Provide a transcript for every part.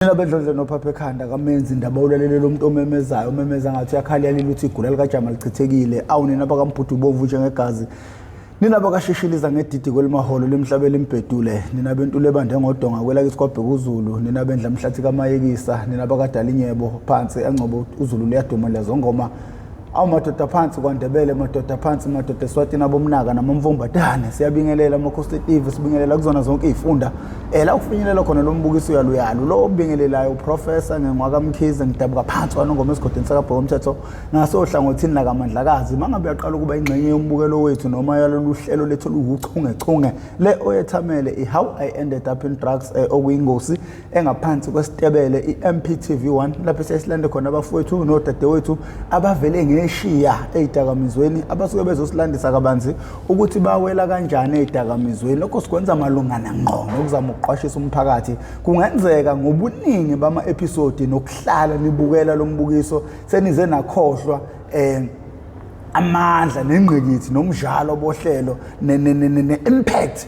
Nina bedlodlo nophapha ekhanda kamenzi indaba ulalele lo muntu omemezayo omemeza ngathi uyakhala yalila uthi igula likajama lichithekile. Awu nina bakaMbhudu ubomvu njengegazi, nina bakashishiliza ngedidi kwelimaholo lemhlabela imbhedule, nina bentule ebande ngodonga kwelakithi kwaBhekuzulu, nina bendla mhlathi kaMayekisa, nina bakadala inyebo phansi eNgcobo uZulu liyaduma liyazongoma. Awu madoda phansi kwaNdebele, madoda phansi, madoda eSwatini, abomnaka namamvumbatane, siyabingelela amakhosi etive, sibingelela kuzona zonke iy'funda la kufinyelela khona lo mbukiso uyaluyalu. Lo obingelelayo uProfessor ngeNgwakamkhize, ngidabuka phansi kwaNongoma esigodini sakaBhokomthetho ngasohlangothini lakaMandlakazi. Uma ngabe uyaqala ukuba ingxenye yombukelo wethu noma yalolu hlelo lethu oluwuchungechunge le oyethamele i-How I Ended Up in Drugs, okuyingosi engaphansi kwesitebele i-MPTV1, lapho esiyasilande khona abafowethu nodadewethu abavele ngeshiya ey'dakamizweni, abasuke bezosilandisa kabanzi ukuthi bawela kanjani ey'dakamizweni. Lokho sikwenza malungana ngqo nokuzama ukuqwashisa umphakathi. Kungenzeka ngobuningi bama-episodi nokuhlala nibukela lo mbukiso senize nakhohlwa amandla nengqikithi nomdlalo bohlelo ne-impact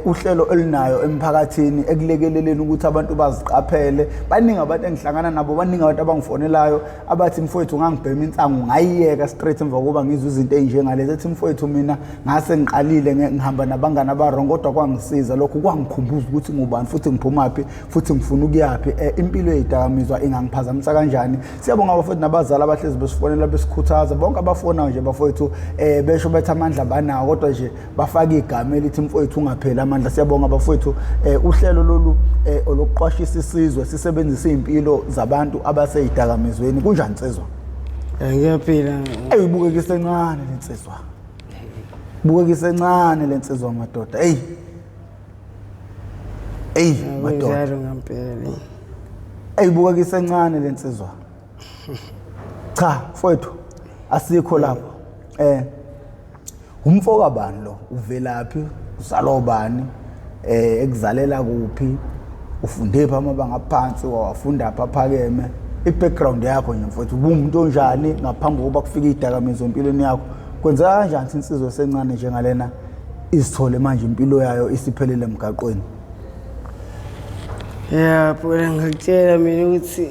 uhlelo elinayo emphakathini ekulekeleleni ukuthi abantu baziqaphele. Baningi abantu engihlangana nabo, baningi abantu abangifonelayo abathi, "Mfowethu, ngangibhema insangu ngayiyeka straight emva kokuba ngizwe izinto ey'njengalezi." Ethi, "Mfowethu, mina ngase ngiqalile ngihamba nabangani aba-wrong, kodwa kwangisiza lokhu, kwangikhumbuza ukuthi ngubani futhi ngiphumaphi futhi ngifuna ukuyaphi, impilo yey'dakamizwa ingangiphazamisa kanjani." Siyabonga abafowethu nabazali abahlezi besifonela besikhuthaza, bonke abafonayo nje bafowethu, besho bethi amandla banawo, kodwa nje bafake igama elithi, "Mfowethu, ungapheli amandla." Siyabonga bafowethu. Uhlelo lolu olokuqwashisa isizwe sisebenzisa iy'mpilo zabantu abasey'dakamizweni. Kunjani, nsizwa? Ngiyaphila. Eyi, ibukeka isencane le nsizwa, bukeka isencane le nsizwa madoda. Eyi eyi madoda. Kunjalo ngempela. Eyi, bukeka isencane le nsizwa. Cha mfowethu, asikho lapho. Umfo kabani lo? Uvelaphi? Uzalwa ubani? Ekuzalela kuphi? Ufunde phi amabanga aphansi, wawafunda phi aphakeme? I-background yakho nje mfowethu, ubuwumuntu onjani ngaphambi kokuba kufike iy'dakamizwa empilweni yakho? Kwenzeka kanjani ukuthi insizwa esencane njengalena izithole manje impilo yayo isiphelele emgaqweni? Ya, phela ngakutshela mina ukuthi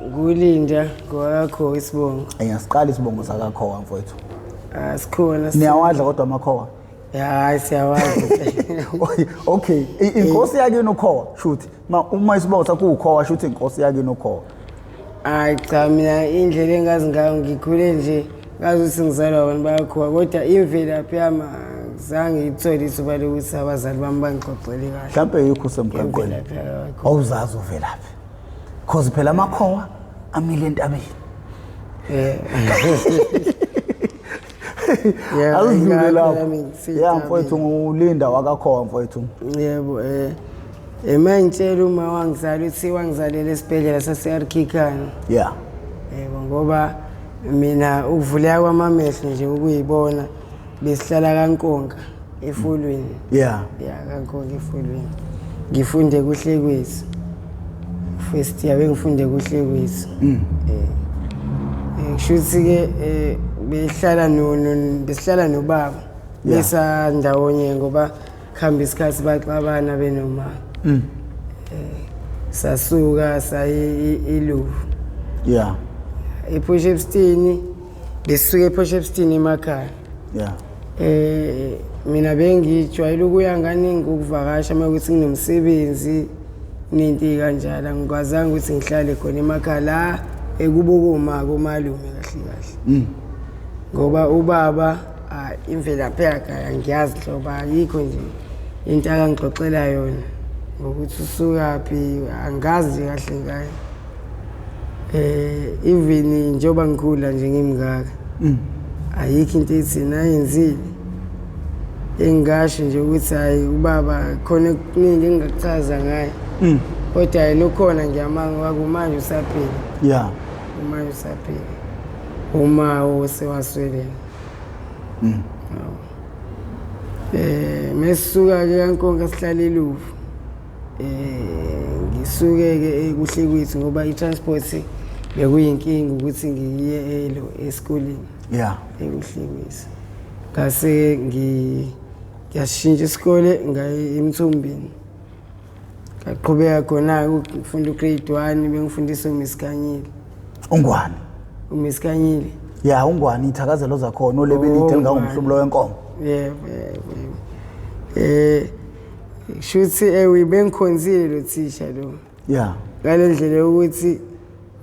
nguLinda ngowakakho isibongo. Ngiyasiqala isibongo sakakhowa mfowethu. Asikhona. Niyawadla kodwa amakhowa? Ya, hayi, siyawazi. Okay, inkosi yakini ukhowa shuthi ma uma isibongo sakho ukhowa, shuthi inkosi yakini ukhowa? Hayi cha, mina indlela engazi ngayo, ngikhule nje ngazi ukuthi ngizalwa abantu bayakhowa, kodwa imvelaphi yami zange ngiyithole ithuba lokuthi abazali bami bangixoxele kahle. Mhlawumbe yikho usemgaqweni. Ngemvelaphi yakho. Awuzazi uvelaphi, cause phela amakhowa amile entabeni. Yeah, Awudlule ingakho lapho. nami Ya. ngiseyintabeni. Mfowethu, nguLinda wakakhowa mfowethu. Yebo, mangitshela uma wangizala uthi wangizalela esibhedlela sase-Arkhikhan. Yebo, ngoba mina ukuvuleka kwamamehlo nje ukuyibona, besihlala kaNkonka eFolweni. Ya, kaNkonka eFolweni. Ngifunde kuhle kwethu. First year bengifunde kuhle kwethu. Kusho ukuthi ke behlala no besihlala nobaba. Besa ndawonye ngoba kuhamba isikhathi baxabana benoma. Sasuka saye iLuvu. EPort Shepstone, besisuka ePort Shepstone emakhaya. Mina bengijwayele ukuya kaningi ukuvakasha uma kuthi nginomsebenzi nento kanjalo, angikwazanga ukuthi ngihlale khona emakhaya la ekubo koma komalume kahle kahle. Ngoba ubaba, ah, imvelaphi yakhe angiyazi nhlobo, ayikho nje into akangixoxela yona ngokuthi usukaphi, angazi nje kahle ngaye. Even njengoba ngikhula nje ngimngaka, ayikho into ethi nayenzile engingasho nje ukuthi hayi, ubaba khona okuningi engingakuchaza ngaye. Kodwa yena ukhona, ngiyamanga kwakumanje usaphila. Umanje usaphila. Uma osewasweleka. Mesisuka ke kaNkonka sihlala eLuvu. Ngisuke ke kuhle kwethu ngoba i-transport bekuyinkinga ukuthi ngiye elo esikoleni. Ekuhle kwethu. Ngase ngiyashintsha isikole ngaye eMthombeni. Ngaqhubeka khona-ke ukufunda u-grade 1, bengifundisa uMiss Khanyile. Ungwani? UMiss Khanyile. Ya, ungwani ithakazelo zakhona olebelide Oh, elingangomhlumulo wenkomo. Yebo, yebo, yebo. Shuthi bengikhonzile lo thisha lo. Ya. Ngale ndlela yokuthi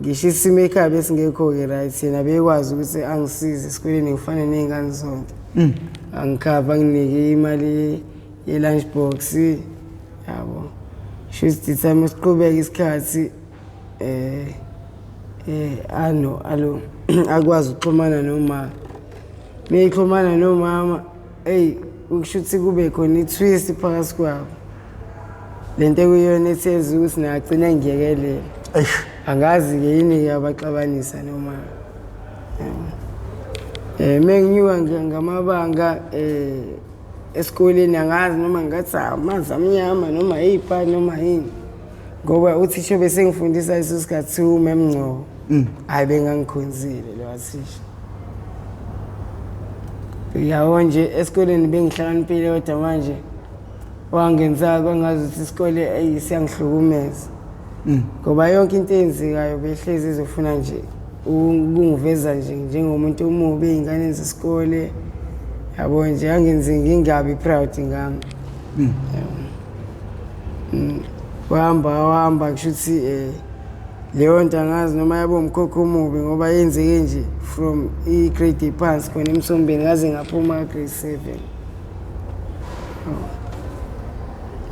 ngisho isimo ekhaya besingekho-ke right, yena bekwazi ukuthi angisize esikoleni ngifane ney'ngane zonke. Angikhava, anginike imali ye-lunch box, yabo. Shuthi the time siqhubeka isikhathi ano alo akwazi ukuxhumana noma meyixhumana nomama, eyi kusho ukuthi kube khona i-twist phakathi kwabo. Lento ekuyiyona etheza ukuthi nagcina ngiyekelela. Eish. Angazi-ke yini-ke abaxabanisa noma menginyuka ngamabanga esikoleni, angazi noma ngathi amanzi amnyama noma ipha noma yini, ngoba uthisha bese ngifundisa leso sikhathi uMemngcobo. Hayi, bengangikhonzile lo thisha. Yabo nje esikoleni bengihlakaniphile, kodwa manje wangenza kwangazi ukuthi isikole eyi siyangihlukumeza, ngoba yonke into eyenzekayo behlezi izofuna nje ukungiveza nje njengomuntu omubi ey'nganeni zesikole, yabo nje angenzi ngingabi proud ngami. Wahamba wahamba, kusho ukuthi leyo nto angazi noma yabo umkhokho omubi, ngoba yenzeke nje from i-grade phansi khona emsombeni ngaze ngaphuma ka-grade 7.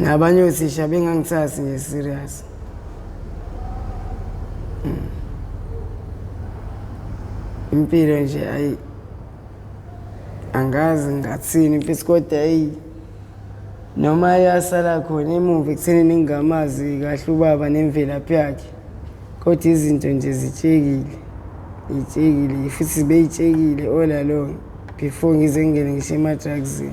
Nabanye othisha bengangithathi nje serious. Impilo nje ayi angazi ngathini mfethu, kodwa eyi noma yasala khona emuva ekuthenini ngingamazi kahle ubaba nemvelaphi yakhe, kodwa izinto nje zitshekile, iy'tshekile futhi bey'tshekile all along before ngize ngingene ngisho ema-drugsini.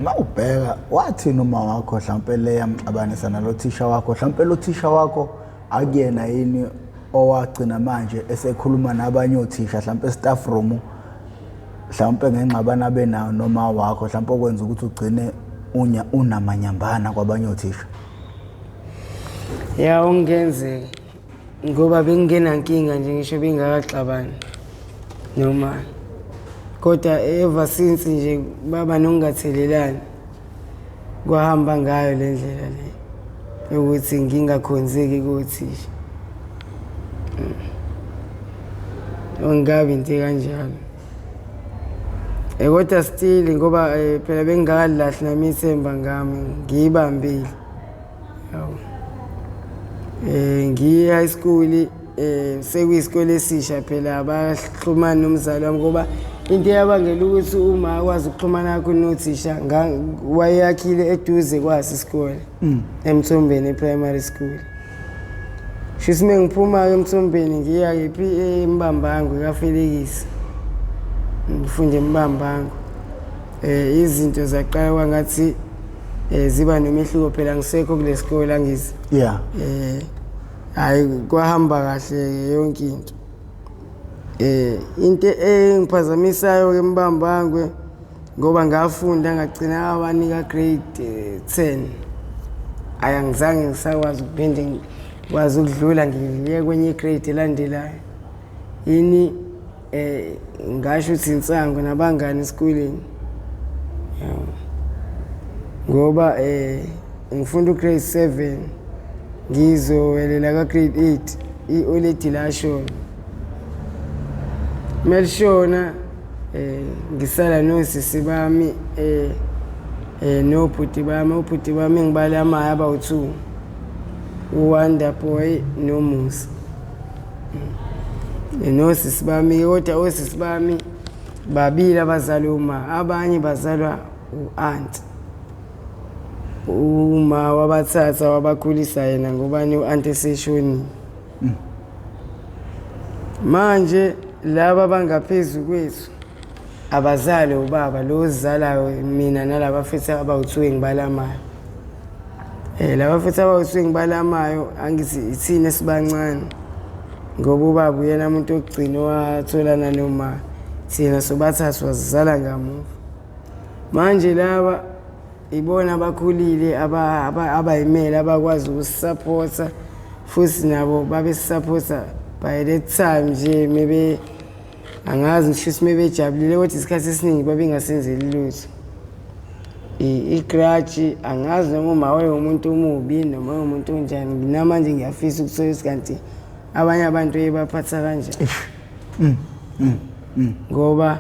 Mawubheka wathini uma wakho mhlawumpe le yamxabanisa nalo thisha wakho, mhlawumpe lo thisha wakho akuyena yini owagcina manje esekhuluma nabanye othisha mhlawumpe staff room, mhlawumpe ngengxabano abenayo noma wakho, mhlawumpe okwenza ukuthi ugcine unya unamanyambana kwabanye othisha? Ya, okungenzeka, ngoba bengingenankinga nje ngisho bengakaxabani noma, kodwa ever since nje baba nokungathelelani kwahamba ngayo le ndlela le yokuthi ngingakhonzeki kothisha. Ongabi into kanjalo. Kodwa still ngoba phela bengingakalilahli nami ithemba ngami, ngiyibambile. Yabo. Ngiye high school, sekuyisikole esisha phela, abaxhumani nomzali wami, ngoba into eyabangela ukuthi uma akwazi ukuxhumana kakhulu nothisha wayeyakhile eduze kwaso isikole eMthombeni e-primary school. Shuthi uma ngiphuma-ke eMthombeni ngiya kephi? EMbambangwe kaFelekisi, ngifunde eMbambangwe. Izinto zaqala kwangathi ziba nomehluko, phela ngisekho kule sikole angizi. Hayi, kwahamba kahle yonke into. Into engiphazamisayo ke eMbambangwe, ngoba ngafunda ngagcina abanika grade 10. Ayi, angizange ngisakwazi ukuphinde ngikwazi ukudlula ngiye kwenye i-grade elandelayo. Yini ngasho ukuthi insango nabangani esikoleni. Yabo. Ngoba ngifunda u-grade 7 ngizowelela ka grade 8, i-oledi lashona. Melishona ngisala nosisi bami nobhuti bami, ubhuti bami engibalamayo abawu-2, uWonder Boy noMusa. Nosisi bami, kodwa osisi bami babili abazali uma, abanye bazalwa u-aunt. Uma wabathatha wabakhulisa yena ngobani u-aunt eseshonile. Manje laba abangaphezu kwethu abazali ubaba lo ozalayo mina nalaba futhi abawu-2 engibalamayo. Laba futhi abawu-2 engibalamayo angithi ithina esibancane, ngoba ubaba uyena umuntu wokugcina owatholana noma thina sobathathu wazizala ngamuva. Manje laba Ibona abakhulile abayimele abakwazi ukusisapotha futhi nabo babesisapotha by that time nje maybe angazi ngisho ukuthi mebejabulile kodwa isikhathi esiningi babengasenzeli lutho. I-grudge angazi noma uma wayengumuntu omubi noma wayengumuntu onjani, namanje ngiyafisa ukuthola ukuthi kanti abanye abantu ebaphatha kanjani. Ngoba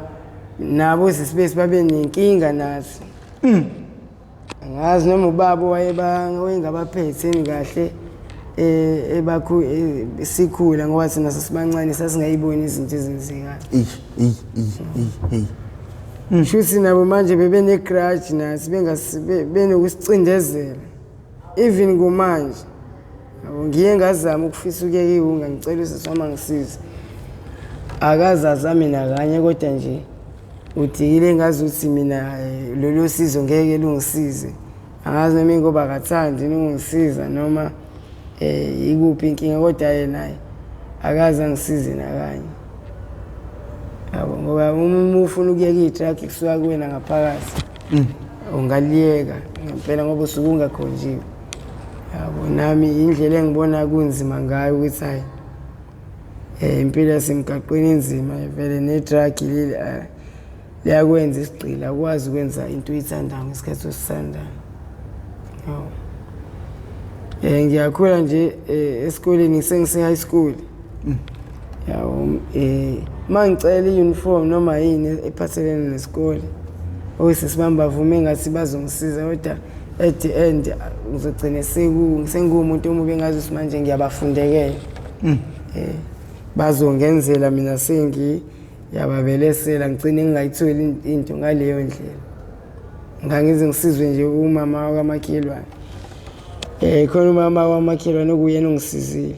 nabo sisibe babe nenkinga nathi. Angazi noma ubaba wayengabaphethe kahle ebakhu sikhula ngoba thina sasibancane sasingayiboni izinto ezenzekayo. Shuthi nabo manje bebene-grudge nathi benokusicindezela even kumanje. Yabo, ngiye ngazama ukufisa ukuyeka iwunga, ngicela usisi wami angisize. Akaze azame nakanye kodwa nje udikile ngazuthi mina lolu sizo ngeke lungisize. Angazi noma ingoba akathandi ukungisiza noma ikuphi inkinga kodwa yena akaze angisize nakanye. Yabo, ngoba uma ufuna ukuyeka i-drug kusuka kuwena ngaphakathi. Ungaliyeka ngempela ngoba usuke ungakhonjiwe. Yabo, nami indlela engibona kunzima ngayo ukuthi hayi impilo yasemgaqweni inzima vele ne-drug leli liyakwenza isigqila, ukwazi ukwenza into oyithandayo ngesikhathi osithandayo. Yabo. Ngiyakhula nje esikoleni sengise-high school. Yabo, uma ngicela i-uniform noma yini ephathelene nesikole, osisi bami bavume ngathi bazongisiza kodwa at the end ngizogcina senguwumuntu omubi engazuthi manje ngiyabafundekela. Bazongenzela mina sengiyababelesela ngigcine ngingayitholi into ngaleyo ndlela. Ngangize ngisizwe nje umama wakamakhelwane. Khona umama wakamakhelwane okuyena ongisizile.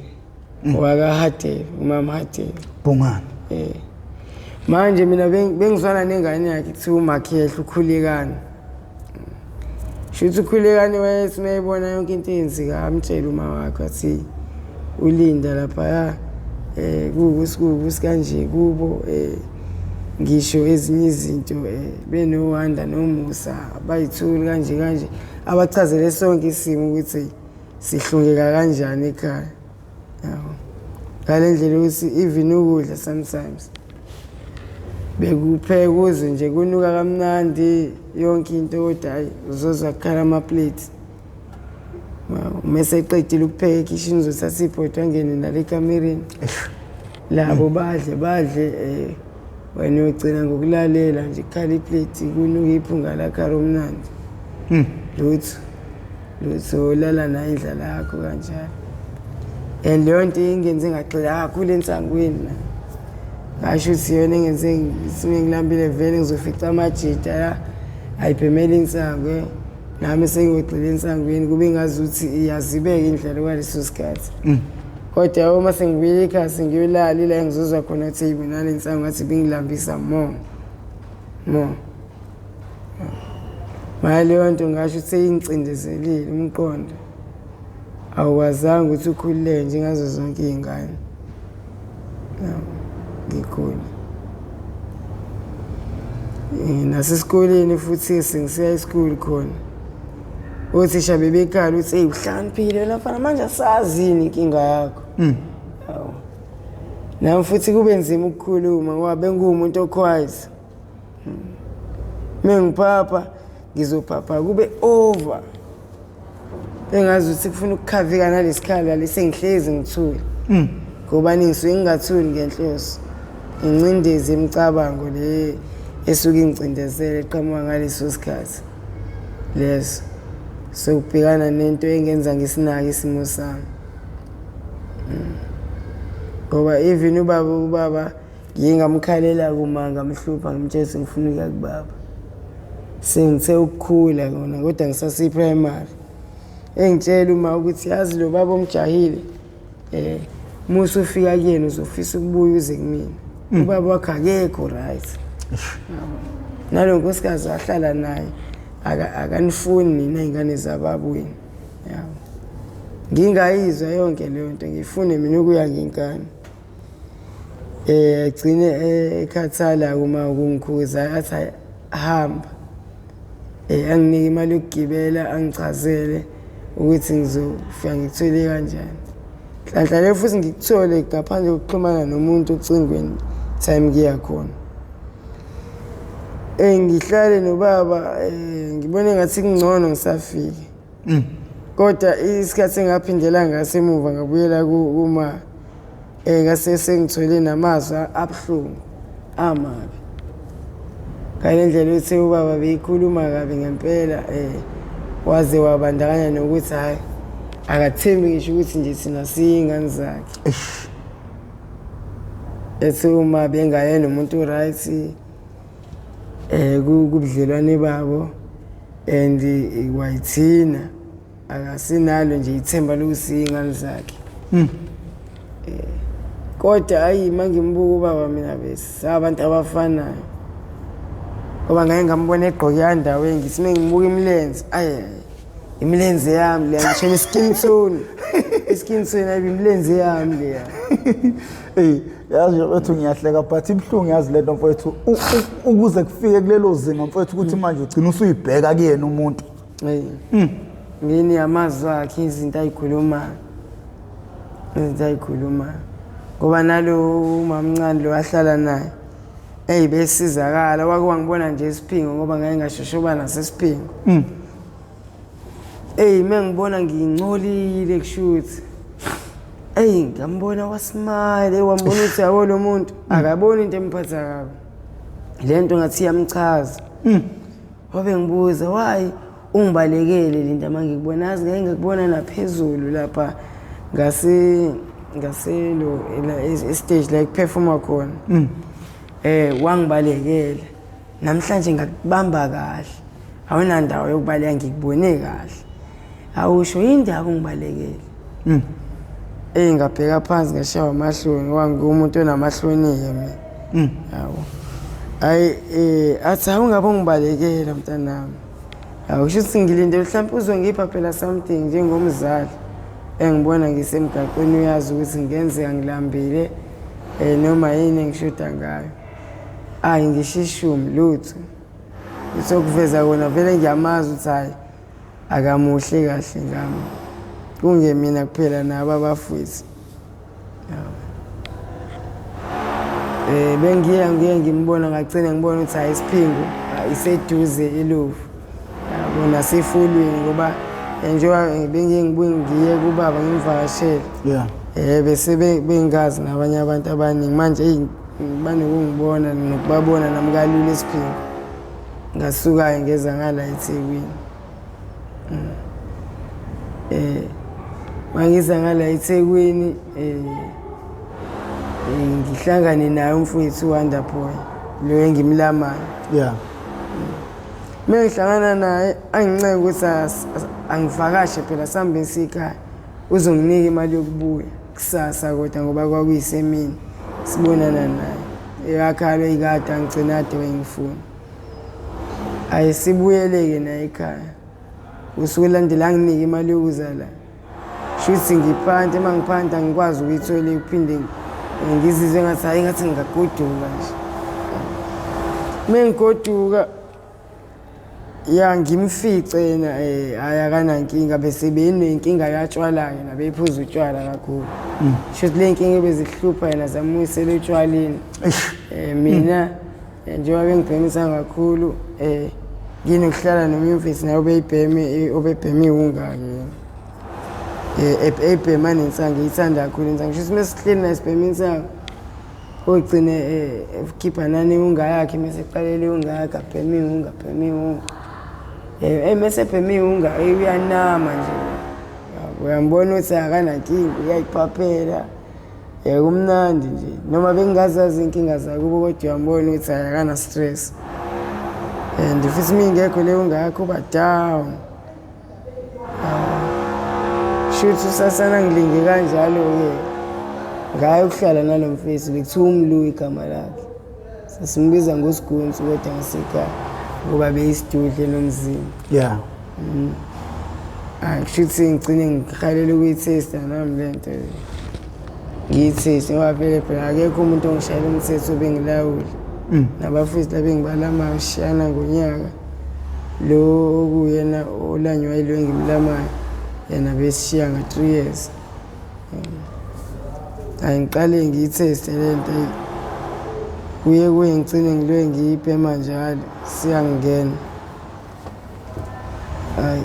WakaHadebe, umama Hadebe. Bongani. Manje mina bengizwana nengane yakhe kuthiwa uMakhehla uKhulekani. Shuthi uKhulekani wayethi mayebona yonke into eyenzeka amtshele uma wakhe athi uLinda laphaya kuwukuthi kanje kubo ngisho ezinye izinto benoWanda noMusa abayithuli kanje kanje abachazele sonke isimo ukuthi sihlungeka kanjani ekhaya. Yabo. Ngale ndlela ukuthi even ukudla sometimes bekupheka kuze nje kunuka kamnandi yonke into kodwa hayi uzozwa kukhala amaplate. Uma eseqedile ukupheka ekhishini uzothatha ibhodo angene nale ekamereni. Labo badle badle wena uyogcina ngokulalela nje kukhala iplate kunuka iphunga lakhara omnandi. Lutho lutho ulala nayo indlala yakho kanjalo. And leyo nto ingenze ngagxila kakhulu ensangweni. Ngasho ukuthi iyona engenze ngisuke ngilambile vele ngizofica amajita la ayibhemela insangu nami sengiyogxila ensangweni kube ngazuthi iyazibeka indlela kwaleso sikhathi. Kodwa uma sengibuyele ekhaya sengiyolala ila engizozwa khona ukuthi yibo nale nsangu ngathi bingilambisa more more. Manje leyo nto ngasho ukuthi seyingicindezelile umqondo. Awukwazanga ukuthi ukhululeke njengazo zonke iy'ngane. Ngikhula. Nasesikoleni futhi sengisiya e-school khona. Othisha bebekhala ukuthi eyi uhlakaniphile wena mfana manje asazi yini inkinga yakho. Yabo. Nami futhi kube nzima ukukhuluma ngoba benguwumuntu o-quiet. Mengiphapha ngizophapha kube over. Engazi ukuthi kufuna ukukhavika nalesikhala lesi engihlezi ngithule. Ngoba ngisuke ngingathuli ngenhloso. Incindezi imicabango le esuke ingicindezele eqhamuka ngaleso sikhathi. Leso sokubhekana nento engenza ngisinake isimo sami. Ngoba even ubaba ngiye ngamkhalela kuma ngamhlupha ngimtshela ukuthi ngifuna ukuya kubaba. Sengithe ukukhula kona kodwa ngisase-primary. Engitshela uma ukuthi yazi lo baba omjahile uma usufika kuyena uzofisa ukubuya uze kumina. Ubaba wakhe akekho right. Nalo nkosikazi wahlala naye akanifuni nina iy'ngane zababweni. Yabo. Ngingayizwa yonke leyo nto ngifune mina ukuya ngenkani. Agcine ekhathala uma ukungikhuza athi hamba. Anginike imali yokugibela, angichazele ukuthi ngizofika ngikuthole kanjani. Nhlanhla leyo futhi ngikuthole ngaphandle kokuxhumana nomuntu ocingweni time ngiya khona. Ngihlale nobaba ngibone ngathi kungcono ngisafika. Kodwa isikhathi engaphindela ngaso emuva ngabuyela kuma ngase sengithole namazwi abuhlungu amabi. Ngale ndlela yokuthi ubaba beyikhuluma kabi ngempela waze wabandakanya nokuthi hhayi akathembi ngisho ukuthi nje thina siyingane zakhe. Ethi uma bengayena umuntu right kubudlelwane babo and kwayithina akasinalo nje ithemba lokuthi siyingane zakhe. Kodwa hayi mangimbuka ubaba mina besabantu abafanayo. Ngoba ngake ngambona egqoke andaweni ngithi mengibuka imilenze ayi imilenze yami leya ngisho ne-skin tone. I-skin tone ayibe imilenze yami leya. Ey, yazi mfethu ngiyahleka but ibuhlungu yazi lento mfethu ukuze kufike kulelo zinga mfethu ukuthi manje ugcina usuyibheka kuyena umuntu. Hey. Ngini amazwi akhe izinto ayikhulumayo. Izinto ayikhulumayo. Ngoba nalo umamncane lo ahlala naye. Ey besizakala wake wangibona nje isiphingo ngoba ngake ngashoshoba nasesiphingo. Ey mengibona ngingcolile kushuthi. Ey ngambona wasmile wambona ukuthi yabo lo muntu akaboni into emphatha kabi. Lento ngathi iyamchaza. Wabe ngibuza why ungibalekele linda mangikubona azi ngeke ngikubona naphezulu lapha ngase ngaselo stage la kuperforma khona. Wangibalekela. Namhlanje ngakubamba kahle. Awunandawo yokubaleka ngikubone kahle. Awusho indaba ungibalekele. Ngabheka phansi ngashawa amahloni ngoba ngiwumuntu onamahloni-ke mina. Yabo. Hayi athi awungabe ungibalekela mntanami. Awusho ukuthi ngilinde mhlawumbe uzongipha phela something njengomzali engibona ngisemgaqweni uyazi ukuthi ngenzeka ngilambile noma yini engishoda ngayo. Ayi ngisho ishumi lutho. Isokuveza kona vele ngiyamazi ukuthi hayi akamuhle kahle ngami. Kungemina kuphela nabo abafowethu. Bengiya ngiye ngimbona ngagcina ngibona ukuthi hayi isiphingo iseduze ilovu. Yabo nasefulwini ngoba njengoba bengiye ngibuye ngiye kubaba ngimvakashele. Yeah. Bese bengazi nabanye abantu abaningi manje hey banokungibona nokubabona nami kalula esiphingo. Ngasuka ngeza ngala eThekwini. Mangiza ngala eThekwini ngihlangane naye umfowethu uWonder Boy lo engimlamayo. Yeah. Mengihlangana naye angincenge ukuthi angivakashe phela sihambe sikhaya uzonginika imali yokubuya kusasa kodwa ngoba kwakuyisemini sibonana naye. Eyakhala ikade angigcina ade wayengifuna. Ayisibuyeleke naye ekhaya. Usuku landela anginike imali yokuza la. Shuthi ngiphante uma ngiphanta angikwazi ukuyithola iphinde ngizizwe ngathi hayi ngathi ngingagoduka nje. Mengigoduka ya ngimfice yena hayi akanankinga bese benenkinga yatshwala yena beyiphuza utshwala kakhulu. Shuthi le nkinga ebezihlupha yena zamuyisela etshwaleni. Mina njengoba bengibhemisa kakhulu nginokuhlala nomfisi naye obeyibheme obebheme iwungake yena. Ebhema nensangu ngiyithanda kakhulu insangu. Shuthi mesihleli naye sibhema insangu ogcine ekhipha nani iwunga yakhe mase eqalela iwunga yakhe abheme iwunga abheme iwunga. Mase ebheme iwunga uyanama nje. Uyambona ukuthi akanankinga uyayiphaphela. Kumnandi nje noma bengingazazi inkinga zakubo kodwa uyambona ukuthi akana stress. And futhi mingekho leyo ngakho uba down. Shuthi usasana ngilinge kanjalo-ke ngaye ukuhlala nalo mfethu bekuthiwa uMlu igama lakhe. Sasimbiza ngoSigunsu kodwa ngasekhaya ngoba beyisidudle nomzimba. Yeah. Hayi kushuthi ngigcine ngihalela ukuyithesta nami le nto. Ngiyitheste ngoba vele phela akekho umuntu ongishayela umthetho obengilawula. Nabafowethu laba engibalamayo sishiyana ngonyaka. Lo okuyena olanywa yilo engimlamayo yena besishiya nga-3 years. Hayi ngiqale ngiyitheste le nto eyi. Kuye kuye ngigcine ngiloye ngiyibhema njalo siyangena. Hayi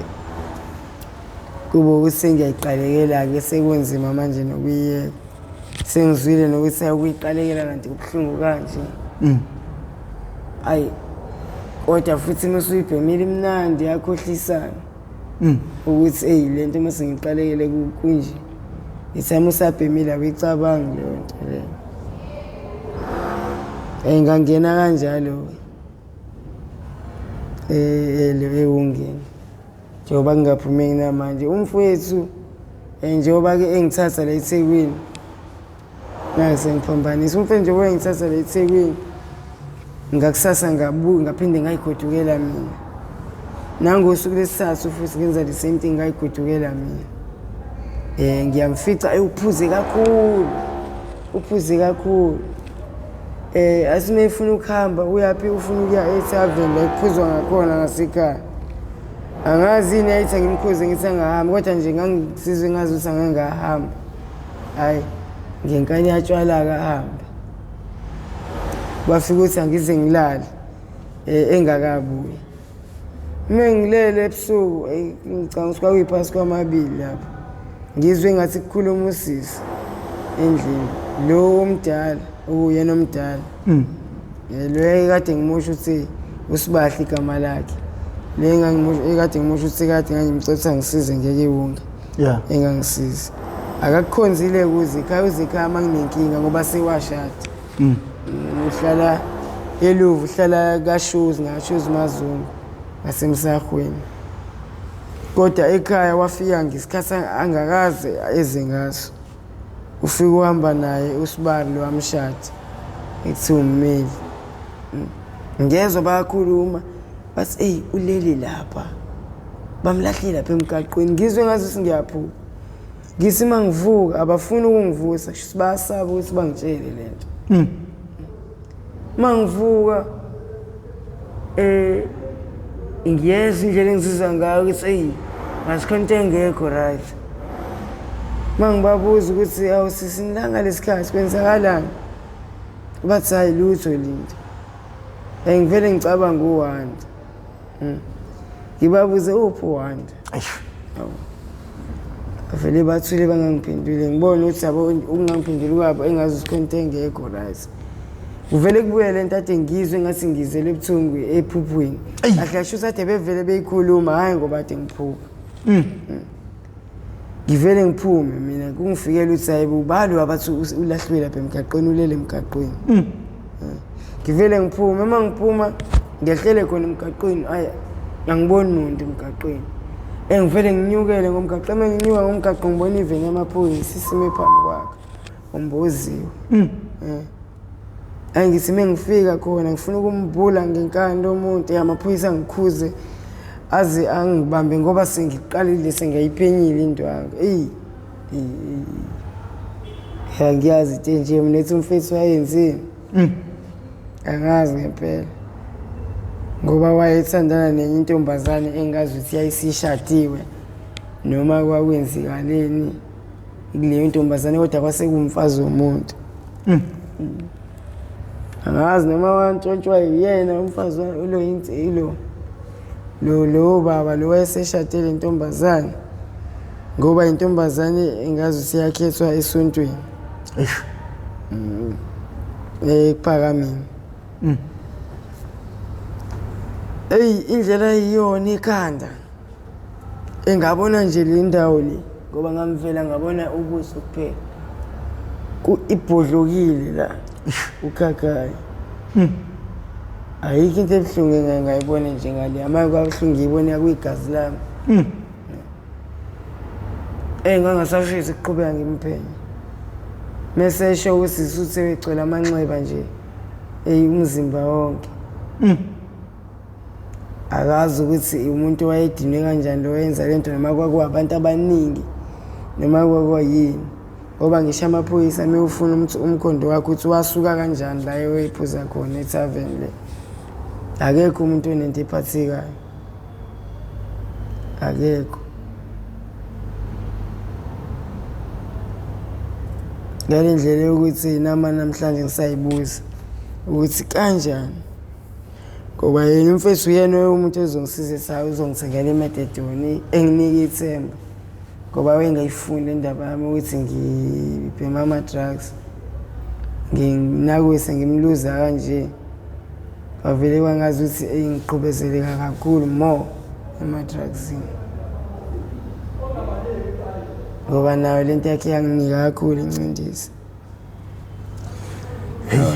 kube ukuthi sengiyayiqalekela-ke sekunzima manje nokuyiyeka. Sengizwile nokuthi ukuyiqalekela kanti kubuhlungu kanje. Ayi kodwa futhi uma usuyibhemile imnandi yakhohlisana. Ukuthi eyi le nto uma sengiqalekele kunje. Ithayimi usabhemile awuyicabangi leyo nto leyo. Eyi ngangena kanjalo ewungeni. Njengoba ngingaphumeki namanje umfowethu njengoba-ke engithatha la eThekwini ngake sengiphambanisa umfowethu njengoba engithatha la eThekwini ngakusasa ngabuka ngaphinde ngayigodukela mina nangosuku lesithathu futhi ngenza the same thing ngayigodukela mina ngiyamfica uphuze kakhulu uphuze kakhulu asime efuna ukuhamba uyaphi ufuna ukuya ethaveni la kuphuzwa ngakhona ngasekhaya. Angazi yini yayithi angimkhuze ngithi angahambi kodwa nje ngangisizwe ngazi ukuthi angangahamba. Hhayi ngenkani yatshwala akahambe. Kwafika ukuthi angize ngilale engakabuyi. Uma ngilele ebusuku ngicabanga ukuthi kwakuyiphasi kwamabili lapho. Ngizwe ngathi kukhuluma usisi endlini lo omdala okuyena omdala. Lo ekade ngimusho ukuthi uSibahle igama lakhe. Le engangimusho ekade ngimusho ukuthi kade ngangimcela ukuthi angisize ngeke iwunga. Yeah. Engangisiza. Akakukhonzile kuze ekhaya uze ekhaya uma nginenkinga ngoba sewashada. Uhlala eLuvu, uhlala kaShozi ngaShozi Mazungu ngasemsahweni. Kodwa ekhaya wafika ngesikhathi angakaze eze ngaso. Ufike uhamba naye usibali lo wamshada ekuthiwa ummeli. Ngezwa bayakhuluma bathi eyi ulele lapha. Bamlahlile lapha emgaqweni. Ngizwe ngathi ngiyaphupha. Ngithi uma ngivuka abafuni ukungivusa, kusho ukuthi bayasaba ukuthi bangitshele le nto. Uma ngivuka ngiyezwa indlela engizizwa ngayo ukuthi eyi ngathi khona into engekho right. Uma ngibabuza ukuthi awu sisi nilanga lesikhathi kwenzakalani? Bathi hayi lutho Linda. Ngivele ngicabanga uWanda. Ngibabuze uphi uWanda? Eish. Vele bathule bangangiphenduli ngibone ukuthi yabo ukungangiphenduli kwabo engazi ukuthi khona into engekho right. Kuvele kubuye le nto ade ngizwe ngathi ngizele ebuthungu ephuphweni. Kahle kahle ukuthi ade bevele beyikhuluma hhayi ngoba ade ngiphupha. Ngivele ngiphume mina kungifikela ukuthi hayi bo balo abathi ulahliwe lapha emgaqweni ulele emgaqweni. Ngivele ngiphume uma ngiphuma ngehlele khona emgaqweni ayi angiboni muntu emgaqweni. Ngivele nginyukele ngomgaqo uma nginyuka ngomgaqo ngibona iveni yamaphoyisa isime phambi kwakhe umboziwe. Ayi ngithi uma ngifika khona ngifuna ukumbula ngenkani lo muntu amaphoyisa angikhuze aze angibambe ngoba sengiqalile sengiyayiphenyile indwangu. Eyi ya ngiyazi into enje mina ethi umfethu wayenzeni. Angazi ngempela. Ngoba wayethandana nenye intombazane engazi ukuthi yayisishadiwe noma kwakwenzikaleni kuleyo ntombazane kodwa kwase kuwumfazi womuntu. Angazi noma wantshontshwa yena umfazi lo ilo lo lo baba lo wayeseshade le ntombazane ngoba intombazane engazi ukuthi iyakhethwa esontweni. Eish. Ekuphakameni. Eyi indlela iyona ikhanda. Engabona nje le ndawo le ngoba ngamvela ngabona ubuso kuphela. Ibhodlokile la ukhakhayi. Ayikho into ebuhlungu engake ngayibona njengale. Amanye kwabuhlungu ngiyibona kuyigazi lami. Ngangasafisi ukuqhubeka ngimphenya. Mese esho ukuthi isuthe egcwele amanxeba nje umzimba wonke. Akazi ukuthi umuntu wayedinwe kanjani lo wenza lento noma kwakuwabantu abaningi noma kwakwayini. Ngoba ngisho amaphoyisa mewufuna umkhondo wakhe ukuthi wasuka kanjani la eyophuza khona ethaveni le. Akekho umuntu onento ephathekayo. Akekho. Ngale ndlela yokuthi nama namhlanje ngisayibuza ukuthi kanjani ngoba yena umfethu uyena umuntu ozongisiza uzongithengela imededoni enginika ithemba ngoba wayengayifuni le ndaba yami ukuthi ngibhema ama-drugs nginakwise ngimluza kanje kwavele kwangazi ukuthi eyi ngiqhubezeleka kakhulu more ema-drugsini ngoba nayo lento yakhe yanginika kakhulu incindezi.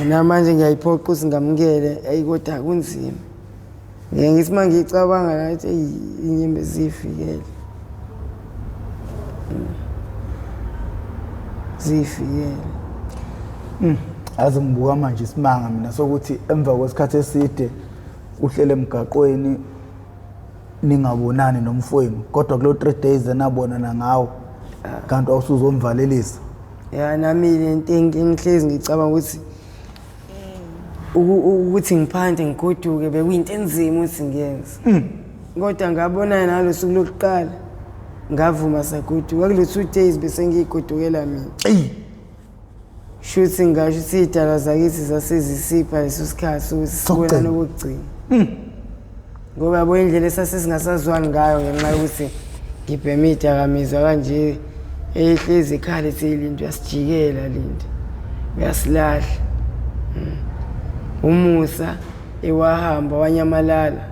Namanje ngiyayiphoqa ukuthi ngamukele, eyi kodwa kunzima. Ngiye ngithi uma ngiyicabanga la ukuthi eyi inyembezi ziyifikele. Ziyifikele. Yazi ngibuka manje isimanga mina sokuthi emva kwesikhathi eside uhlele emgaqweni ningabonani nomfowenu kodwa kulo 3 days enabonana ngawo kanti awusuzomvalelisa. Ya nami le nto engihlezi ngicabanga ukuthi ukuthi ngiphante ngigoduke bekuyinto enzima ukuthi ngiyenze. Kodwa ngabonana nalo suku lokuqala ngavuma sagoduka kulo 2 days bese ngiyigodukela mina. Eyi Shuthi ngasho ukuthi iy'dalwa zakithi zasezisipha leso sikhathi ukuthi sibonane okokugcina. Ngoba yabo indlela esasesingasazwani ngayo ngenxa yokuthi ngibhema iy'dakamizwa kanje ehlezi ekhala ethi Linda uyasijikela Linda uyasilahla. Umusa ewahamba wanyamalala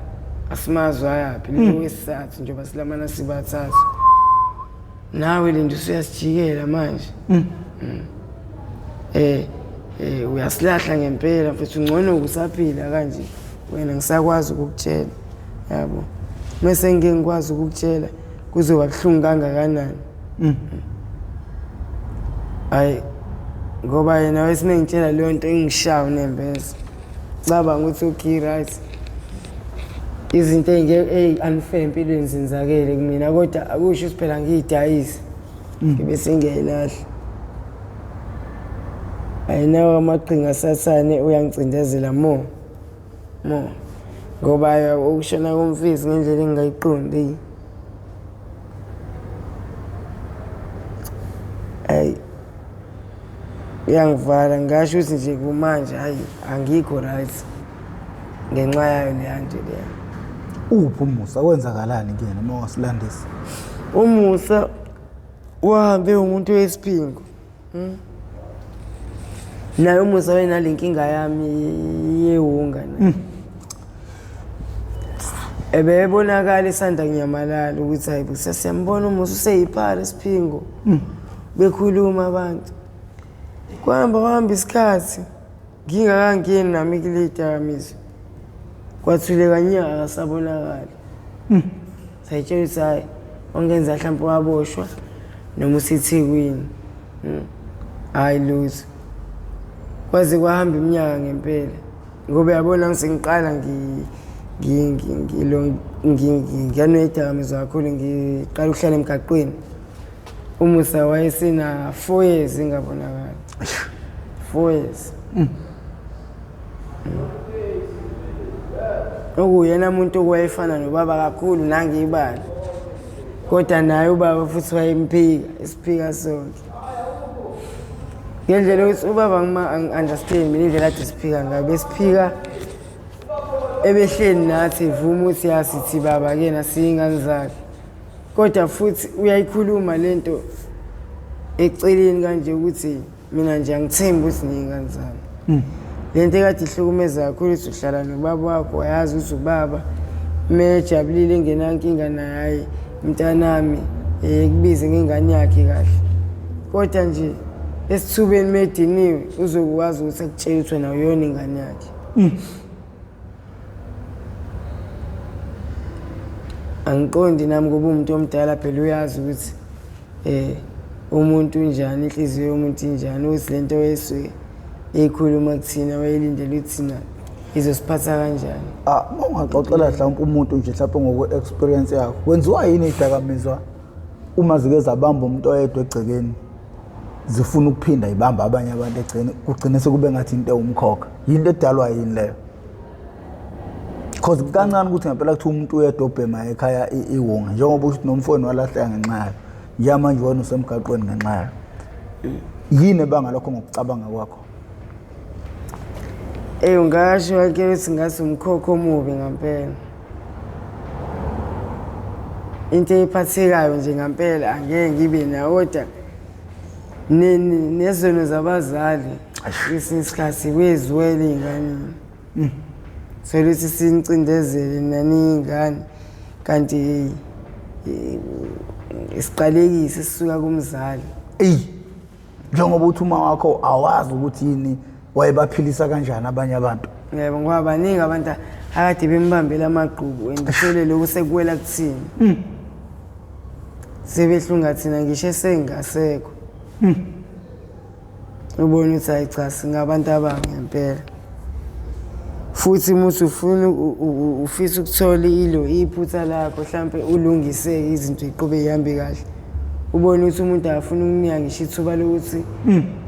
asimazi wayaphi lo wesithathu njengoba silamana sibathathu. Nawe Linda usuyasijikela manje. Uyasilahla ngempela mfethu, ngcono usaphila kanje wena ngisakwazi ukukutshela yabo. Mase ngike ngikwazi ukukutshela kuzoba buhlungu kangakanani. Hayi ngoba yena wayesemengitshela leyo nto ingishaya unembeza. Cabanga ukuthi okay right. Izinto ey'nge-unfair empilweni zenzakele kumina kodwa akusho ukuthi phela ngiyidayise. Ngibe sengiyayilahla. Ayinawo amaqhinga asathane uyangicindezela more more ngoba ukushona komfisi ngendlela engingayiqondi. Ayi uyangivala ngingasho ukuthi nje kumanje hayi angikho right ngenxa yayo leya nto leya. Uphi uMusa, kwenzakalani kuyena uma wasilandisa? UMusa wahambe umuntu wesiphingo. Naye uMusa wayenale nkinga yami yewunga naye. Ebebonakala esanda kunyamalala ukuthi hayi bo siyambona uMusa useyiphara isiphingo. Bekhuluma abantu. Kwahamba kwahamba isikhathi ngingakangeni nami kule dakamizwa. Kwathuleka nya akasabonakali. Sayitshela ukuthi hayi ongenza mhlawumbe waboshwa noma useThekwini. Hayi lutho. Kwaze kwahamba iminyaka ngempela. Ngoba yabona ngisengiqala ngiyanwedakamizwa kakhulu ngiqala ukuhlala emgaqweni. UMusa wayesena 4 years engabonakali. 4 years. Okuyena umuntu owayefana nobaba kakhulu nangibala. Kodwa naye ubaba futhi wayemphika, isiphika sonke. Ngendlela yokuthi ubaba ngima-understand mina indlela ade siphika ngayo, besiphika ebehleli nathi evuma ukuthi yasithi baba kuyena siyingane zakhe. Kodwa futhi uyayikhuluma lento eceleni kanje ukuthi mina nje angithembi ukuthi ngiyingane zami. Lento ekade ihlukumeza kakhulu ukuthi uhlala nobaba wakho, wayazi ukuthi ubaba mejabulile engenankinga naye, hayi mntanami ekubize ngengane yakhe kahle. Kodwa nje esithubeni mediniwe uzokwazi ukuthi akutshele ukuthi wena uyona ingane yakhe. Angiqondi nami kuba umuntu omdala phela uyazi ukuthi umuntu unjani, inhliziyo yomuntu injani, ukuthi lento esuke eyikhuluma kuthina wayelindele ukuthi thina izosiphatha kanjani. Uma ungaxoxela mhlawumbe umuntu nje mhlawumbe ngokwe-experience yakho, kwenziwa yini iy'dakamizwa uma zike zabamba umuntu oyedwa egcekeni zifuna ukuphinda ibamba abanye abantu egcekeni, kugcine sekube ngathi into ewumkhokha? Yinto edalwa yini leyo? Because kancane ukuthi ngempela kuthiwa umuntu uyedwa obhema ekhaya iwunga, njengoba usho ukuthi nomfowenu walahleka ngenxa yayo, njengamanje wena usemgaqweni ngenxa yayo. Yini ebanga lokho ngokucabanga kwakho? Eyi, ungasho ke ukuthi ngathi umkhokho omubi ngampela. Into ephathekayo nje ngampela angeke ngibe nayo, kodwa nezono zabazali kwesinye isikhathi kuyezwela iy'nganeni. Thola ukuthi sinicindezele nani iy'ngane, kanti isiqalekiso esisuka kumzali. Eyi, njengoba uthi uma wakho awazi ukuthi yini wayebaphilisa kanjani abanye abantu. Yebo, ngoba baningi abantu akade bembambela amagqubu and uthole lokhu sekuwela kuthina. Sebehlunga thina ngisho esengasekho. Ubone ukuthi hayi cha, singabantu ababi ngempela. Futhi uma uthi ufuna ufisa ukuthola ilo iphutha lakho, mhlampe ulungise izinto iqhube ihambe kahle, ubone ukuthi umuntu akafuni ukunika ngisho ithuba lokuthi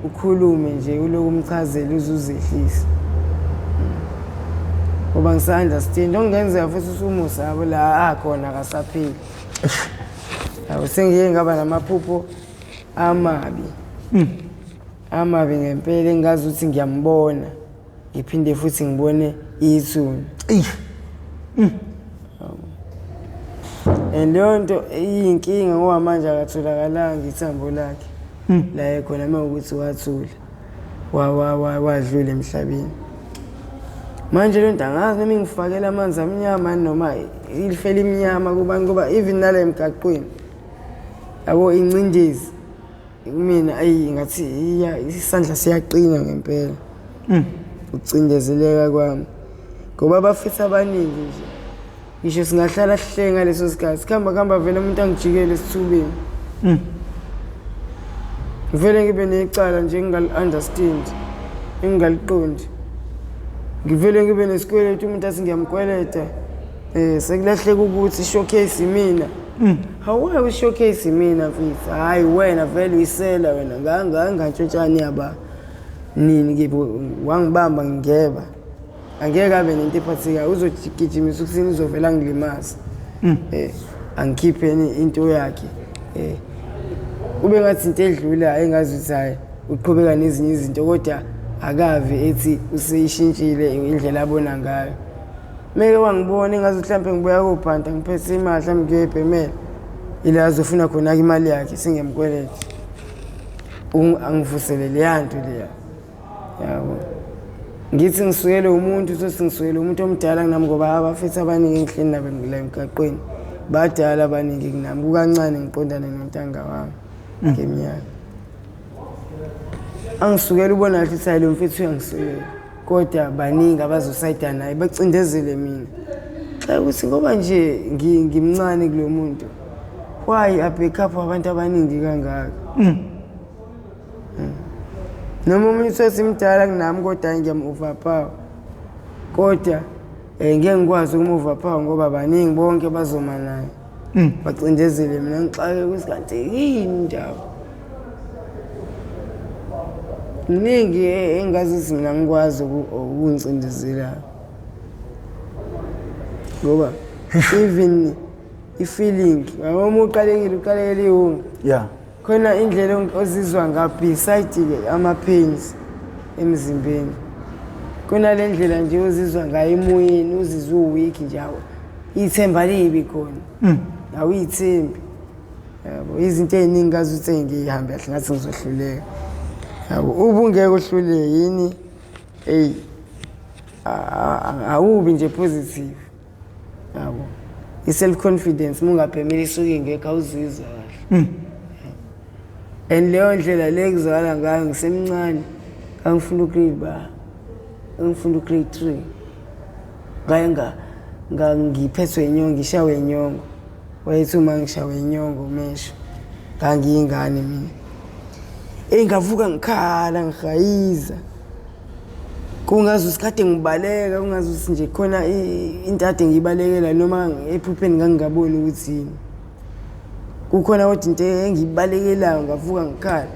ukhulume nje, uloku umchazele uze uzehlise. Ngoba ngisa-understand okungenzeka futhi usumusa la akhona akasaphili. Yabo, sengiye ngaba namaphupho amabi amabi ngempela, engazi ukuthi ngiyambona, ngiphinde futhi ngibone ithuna. Eyi. And leyo nto iyinkinga ngoba manje akatholakalanga ithambo lakhe la ekhona, uma ukuthi wathula wadlula emhlabeni. Manje le nto angazi noma ingifakela amanzi amnyama noma ilifela imnyama kubani, ngoba even nala emgaqweni, yabo, incindezi kumina, ayi, ngathi isandla siyaqina ngempela ukucindezeleka kwami, ngoba abafisa abaningi nje, ngisho singahlala sihleke ngaleso sikhathi, sikhamba kuhamba vele umuntu angijikele esithubeni, ngivele ngibe necala nje engingali-understand, engingaliqondi, ngivele ngibe nesikweletu, umuntu athi ngiyamkweleta, sekulahleka ukuthi showcase imina. Hawu, u-showcase imina mfethu, hhayi wena vele uyisela wena, ngangantshontshani yaba nini kibo, wangibamba ngingeba, angeke abe nento ephathekayo, uzogijimisa ukuthini, uzovela angilimaze, angikhipheni into yakhe, kube ngathi into edlula engazi ukuthi hhayi uqhubeka nezinye izinto, kodwa akave ethi useyishintshile indlela abona ngayo. Meke wangibona engazi mhlawumbe ngibuya kobhanta ngiphethe imali, mhlawumbe ngiyoyibhemela, ila azofuna khona-ke imali yakhe singiyamkweleta, angivusele leya nto leya, yabo. Ngithi ngisukele umuntu, sothi ngisukele umuntu omdala kunami, ngoba abafethu abaningi engihleli nabo la emgaqweni badala abaningi kunami, kukancane ngiqondane nontanga wami ngeminyaka. Angisukela, ubona kahle ukuthi hayi lo mfethu uyangisukela, kodwa baningi abazosayida naye bacindezele mina, xa ukuthi ngoba nje ngimncane kulo muntu, why a-back up abantu abaningi kangaka? Noma omunye uthi mdala kunami, kodwa ngiyam-overpower, kodwa ngeke ngikwazi ukum-overpower ngoba baningi bonke bazoma naye bacindezele mina. Ngixake ukuthi kanti yini indaba, kuningi engazi ukuthi mina ngikwazi ukungicindezelayo, ngoba even i-feeling, yabo, uma uqalekile uqalekele iwunga, khona indlela ozizwa ngayo beside-ke ama-pains emzimbeni, kunale ndlela nje ozizwa ngayo emoyeni, uzizwe u-weak nje, awu, ithemba libi khona, awuyithembi, yabo, izinto ey'ningi ngazi ukuthi ngiyihambe kahle ngathi ngizohluleka, yabo, ubungeke uhluleke yini, eyi, awubi nje positive, yabo, i-self confidence uma ungabhemile isuke ingekho, awuzizwa kahle. And leyo ndlela le kuzwakala ngayo ngisemncane, ngangifunda u-grade ba, ngangifunda u-grade 3, ngaye ngiphethwe inyongo, ngishawe inyongo, wayethi uma ngishawe inyongo mesho, ngangiyingane mina, eyi, ngavuka ngikhala ngihayiza, kungazi ukuthi kade ngibaleka, kungazi ukuthi nje khona into ade ngiyibalekela, noma ephupheni ngangingaboni ukuthi yini kukhona, kodwa into engiyibalekelayo, ngavuka ngikhala,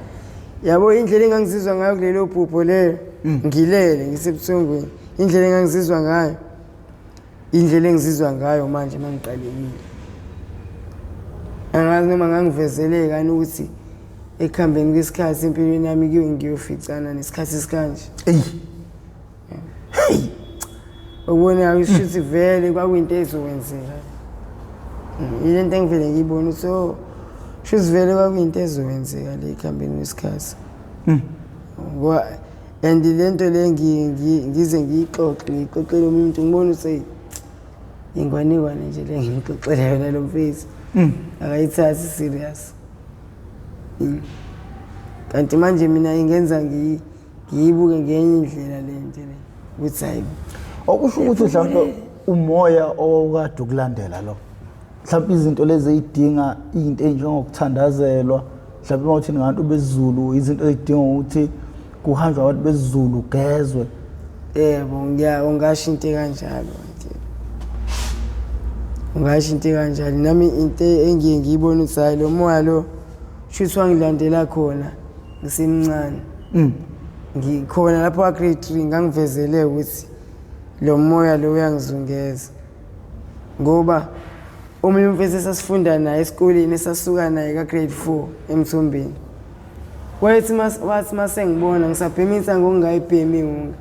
yabo. Indlela engangizizwa ngayo kulelo phupho lelo, ngilele ngisebuthongweni, indlela engangizizwa ngayo. Indlela engizizwa ngayo manje mangiqalekile. Angazi noma ngangivezeleka ukuthi ekuhambeni kwesikhathi empilweni yami kuyo ngiyoficana nesikhathi esikanje. Eyi. Hey. Ubona ukuthi vele kwakuyinto ezokwenzeka. Ile nto engivele ngiyibona ukuthi oh shuthi vele kwakuyinto ezokwenzeka le ekuhambeni kwesikhathi. Ngoba and le nto le ngize ngiyixoxe ngiyixoxele omunye umuntu ngibona ukuthi eyi ingwanekwane nje le ngimxoxela yona lo mfethu. Akayithathi serious. Kanti manje mina ingenza ngiyibuke ngenye indlela le nto le ukuthi hayi. Okusho ukuthi mhlawumbe umoya owawukade ukulandela lo. Mhlawumbe izinto lezi ey'dinga into ey'njengokuthandazelwa, mhlawumbe uma uthi ngabantu besiZulu izinto ey'dinga ukuthi kuhanjwe abantu besiZulu ugezwe. Yebo, ungasho into ekanjalo nje. Ungasho into ekanjalo. Nami into engiye ngiyibone ukuthi hhayi lo moya lo shuthi wangilandela khona ngisemncane. Ngikhona lapho ka-grade 3 ngangivezele ukuthi lo moya lo uyangizungeza. Ngoba omunye umfethu esasifunda naye esikoleni esasuka naye ka-grade 4 eMthombeni. Wayethi wathi mase ngibona ngisabhema insangu ngingayibhemi wonke.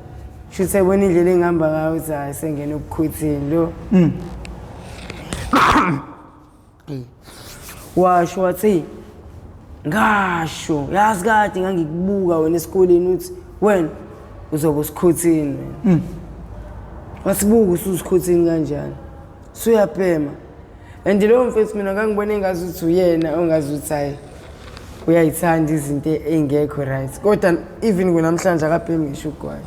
Shuthi ebona indlela engihamba ngayo ukuthi hhayi sengena obukhothini lo. Washo wathi ngasho yazi kade ngangikubuka wena esikoleni uthi wena uzoba usikhothini wena. Wasibuka ususikhothini kanjani? Suyabhema. And lowo mfethu mina ngangibona engazuthi uyena ongazuthi hayi uyayithanda izinto ey'ngekho right. Kodwa even kunamhlanje akabhemi ngisho ugwayi.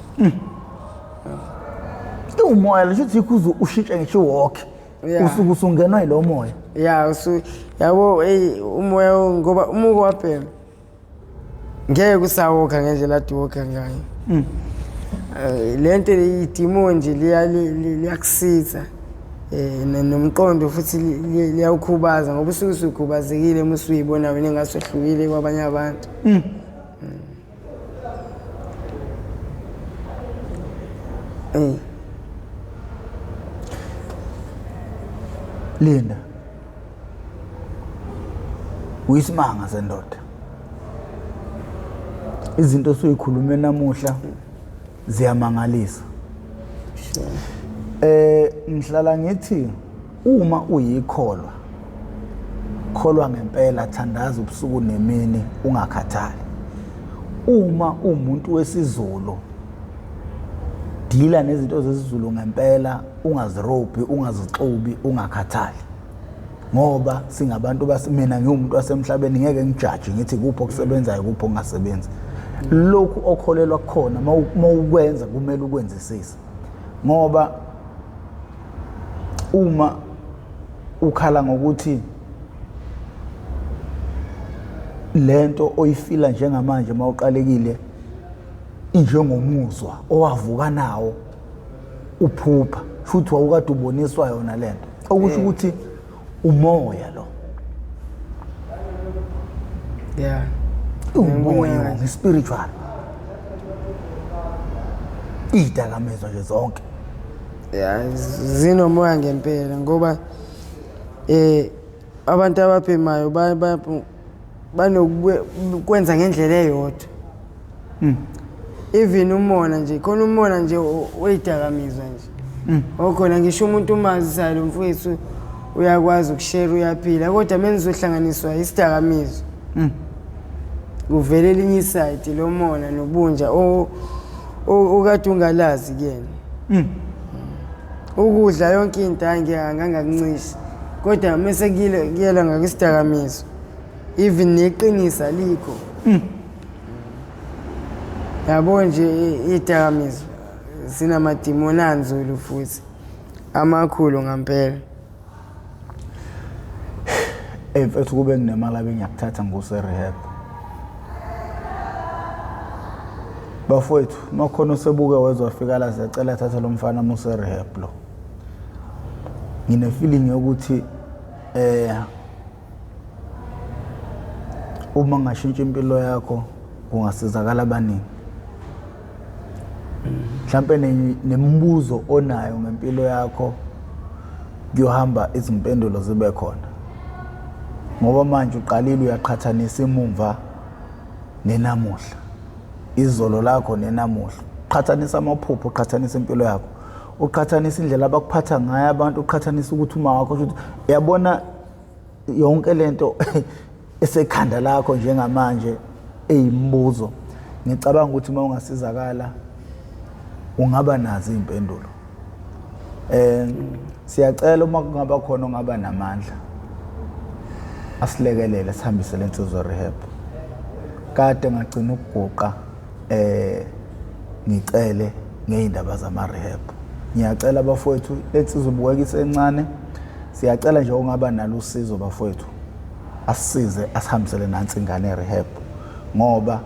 Umoya lo shuthi yikho uze ushintshe ngisho i-walk. Usuke usungenwa yilo moya. Ya, usu yabo hey umoya ngoba uma uke wabhema ngeke usawokha ngendlela ade wokha ngayo. Le nto le idimoni nje liyakusiza. Nomqondo futhi liyawukhubaza ngoba usuke usukhubazekile uma usuyibona wena engathi wehlukile kwabanye abantu. Linda. Uyisimanga sendoda. Izinto osuyikhulume namuhla ziyamangalisa. Ngihlala ngithi uma uyikholwa kholwa ngempela, thandaza ubusuku nemini ungakhathali. Uma umuntu wesiZulu dila nezinto zesiZulu ngempela, ungazirobhi, ungazixubi, ungakhathali. Ngoba singabantu mina ngiwumuntu wasemhlabeni ngeke ngijaje ngithi kuphi okusebenzayo kuphi okungasebenzi. Lokhu okholelwa kukhona mawukwenza kumele ukwenzisise. Ngoba uma ukhala ngokuthi lento oyifila njengamanje mawuqalekile injengomuzwa owavuka nawo uphupha, futhi wawukade uboniswa yona lento, okusho ukuthi umoya lo. Umoya spiritual. Idakamizwa nje zonke. Zinomoya ngempela ngoba abantu ababhemayo banokwenza ngendlela eyodwa. Even umona nje, khona umona nje weyidakamizwa nje. Okhona ngisho umuntu umazi salo mfowethu uyakwazi ukushare uyaphila, kodwa menizohlanganiswa isidakamizwa. Kuvele elinye iside lomona nobunja okade ungalazi kuyena. Ukudla yonke into angangakuncishi, kodwa mase kuyela ngakwisidakamizwa even neqiniso alikho. Yabo nje idakamizwa zinamadimoni anzulu futhi amakhulu ngempela. Mfethu kube nginemali abe ngiyakuthatha nguse rehab. Bafowethu, makhona osebuke wezwa wafika la, siyacela thatha lo mfana muse rehab lo. Ngine feeling yokuthi uma ngashintsha impilo yakho kungasizakala abaningi. Mhlambe nemibuzo onayo ngempilo yakho Kuyohamba izimpendulo zibe khona. Ngoba manje uqalile uyaqhathanisa imumva nenamuhla. Izolo lakho nenamuhla. Qhathanisa amaphupho, uqhathanisa impilo yakho. Uqhathanisa indlela abakuphatha ngayo abantu, uqhathanisa ukuthi uma wakho ukuthi yabona yonke lento esekhanda lakho njengamanje eyimibuzo. Ngicabanga ukuthi uma ungasizakala ungaba nazo izimpendulo. Siyacela uma kungaba khona ongaba namandla asilekelele sihambise lensizwa rehab. Kade ngagcina ukuguqa ngicele ngeindaba zama rehab. Ngiyacela bafowethu lensizwa ibukeka isencane. Siyacela nje ongaba nalo usizo bafowethu asisize asihambisele nansi ingane rehab ngoba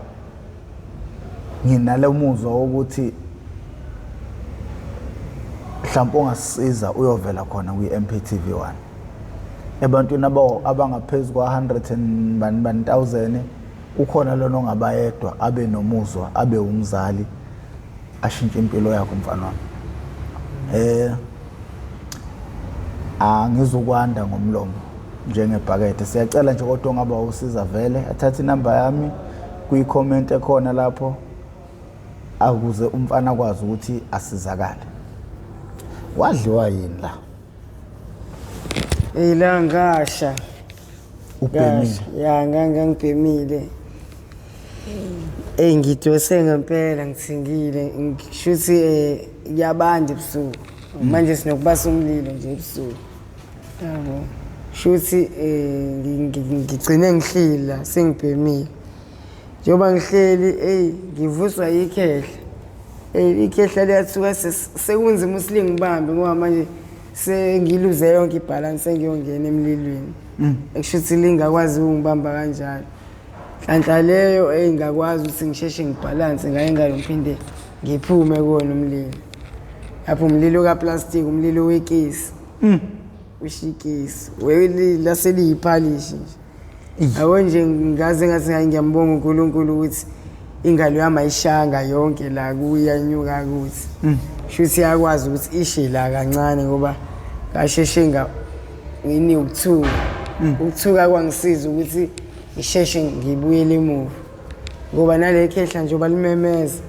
nginale muzwa wokuthi mhlawumbe ongasisiza uyovela khona kwi-MPTV 1 ebantwini abangaphezu kwa-100 and bani bani thousand ukhona lona ongabayedwa abe nomuzwa abe umzali ashintshe impilo yakho mfana wami. Angizukwanda ngomlomo njengebhakede. Siyacela nje kodwa ongaba usiza vele athathe inamba yami kwi-comment ekhona lapho akuze umfana akwazi ukuthi asizakale. Wadliwa yini la? Ila ngasha. Ubhemile. Ya ngangibhemile. Ngidose ngempela ngithingile ngishuthi kuyabanda ebusuku. Manje sinokubasa umlilo nje ebusuku. Yabo. Shuthi ngigcine ngihlila sengibhemile. Njengoba ngihleli ngivuswa ikhehla. Ikhehla liyathuka sekunzima usilingibambe ngoba manje sengiluze yonke ibalance sengiyongena emlilweni. Ekushuthi lingakwazi ukungibamba kanjalo. Nhlanhla leyo engakwazi ukuthi ngisheshe ngibalance ngaye ngalo ngiphinde ngiphume kuwona umlilo. Lapho umlilo kaplastic, umlilo wekesi. Ushikisi. Laseliyiphalishi nje. Yabo nje ngaze ngathi ngiyambonga uNkulunkulu ukuthi ingalo yami ayishanga yonke la kuyanyuka kuthi. Shuthi yakwazi ukuthi ishe la kancane ngoba ngasheshe ngini ukuthuka. Ukuthuka kwangisiza ukuthi ngisheshe ngibuyele emuva. Ngoba nale khehla nje balimemeza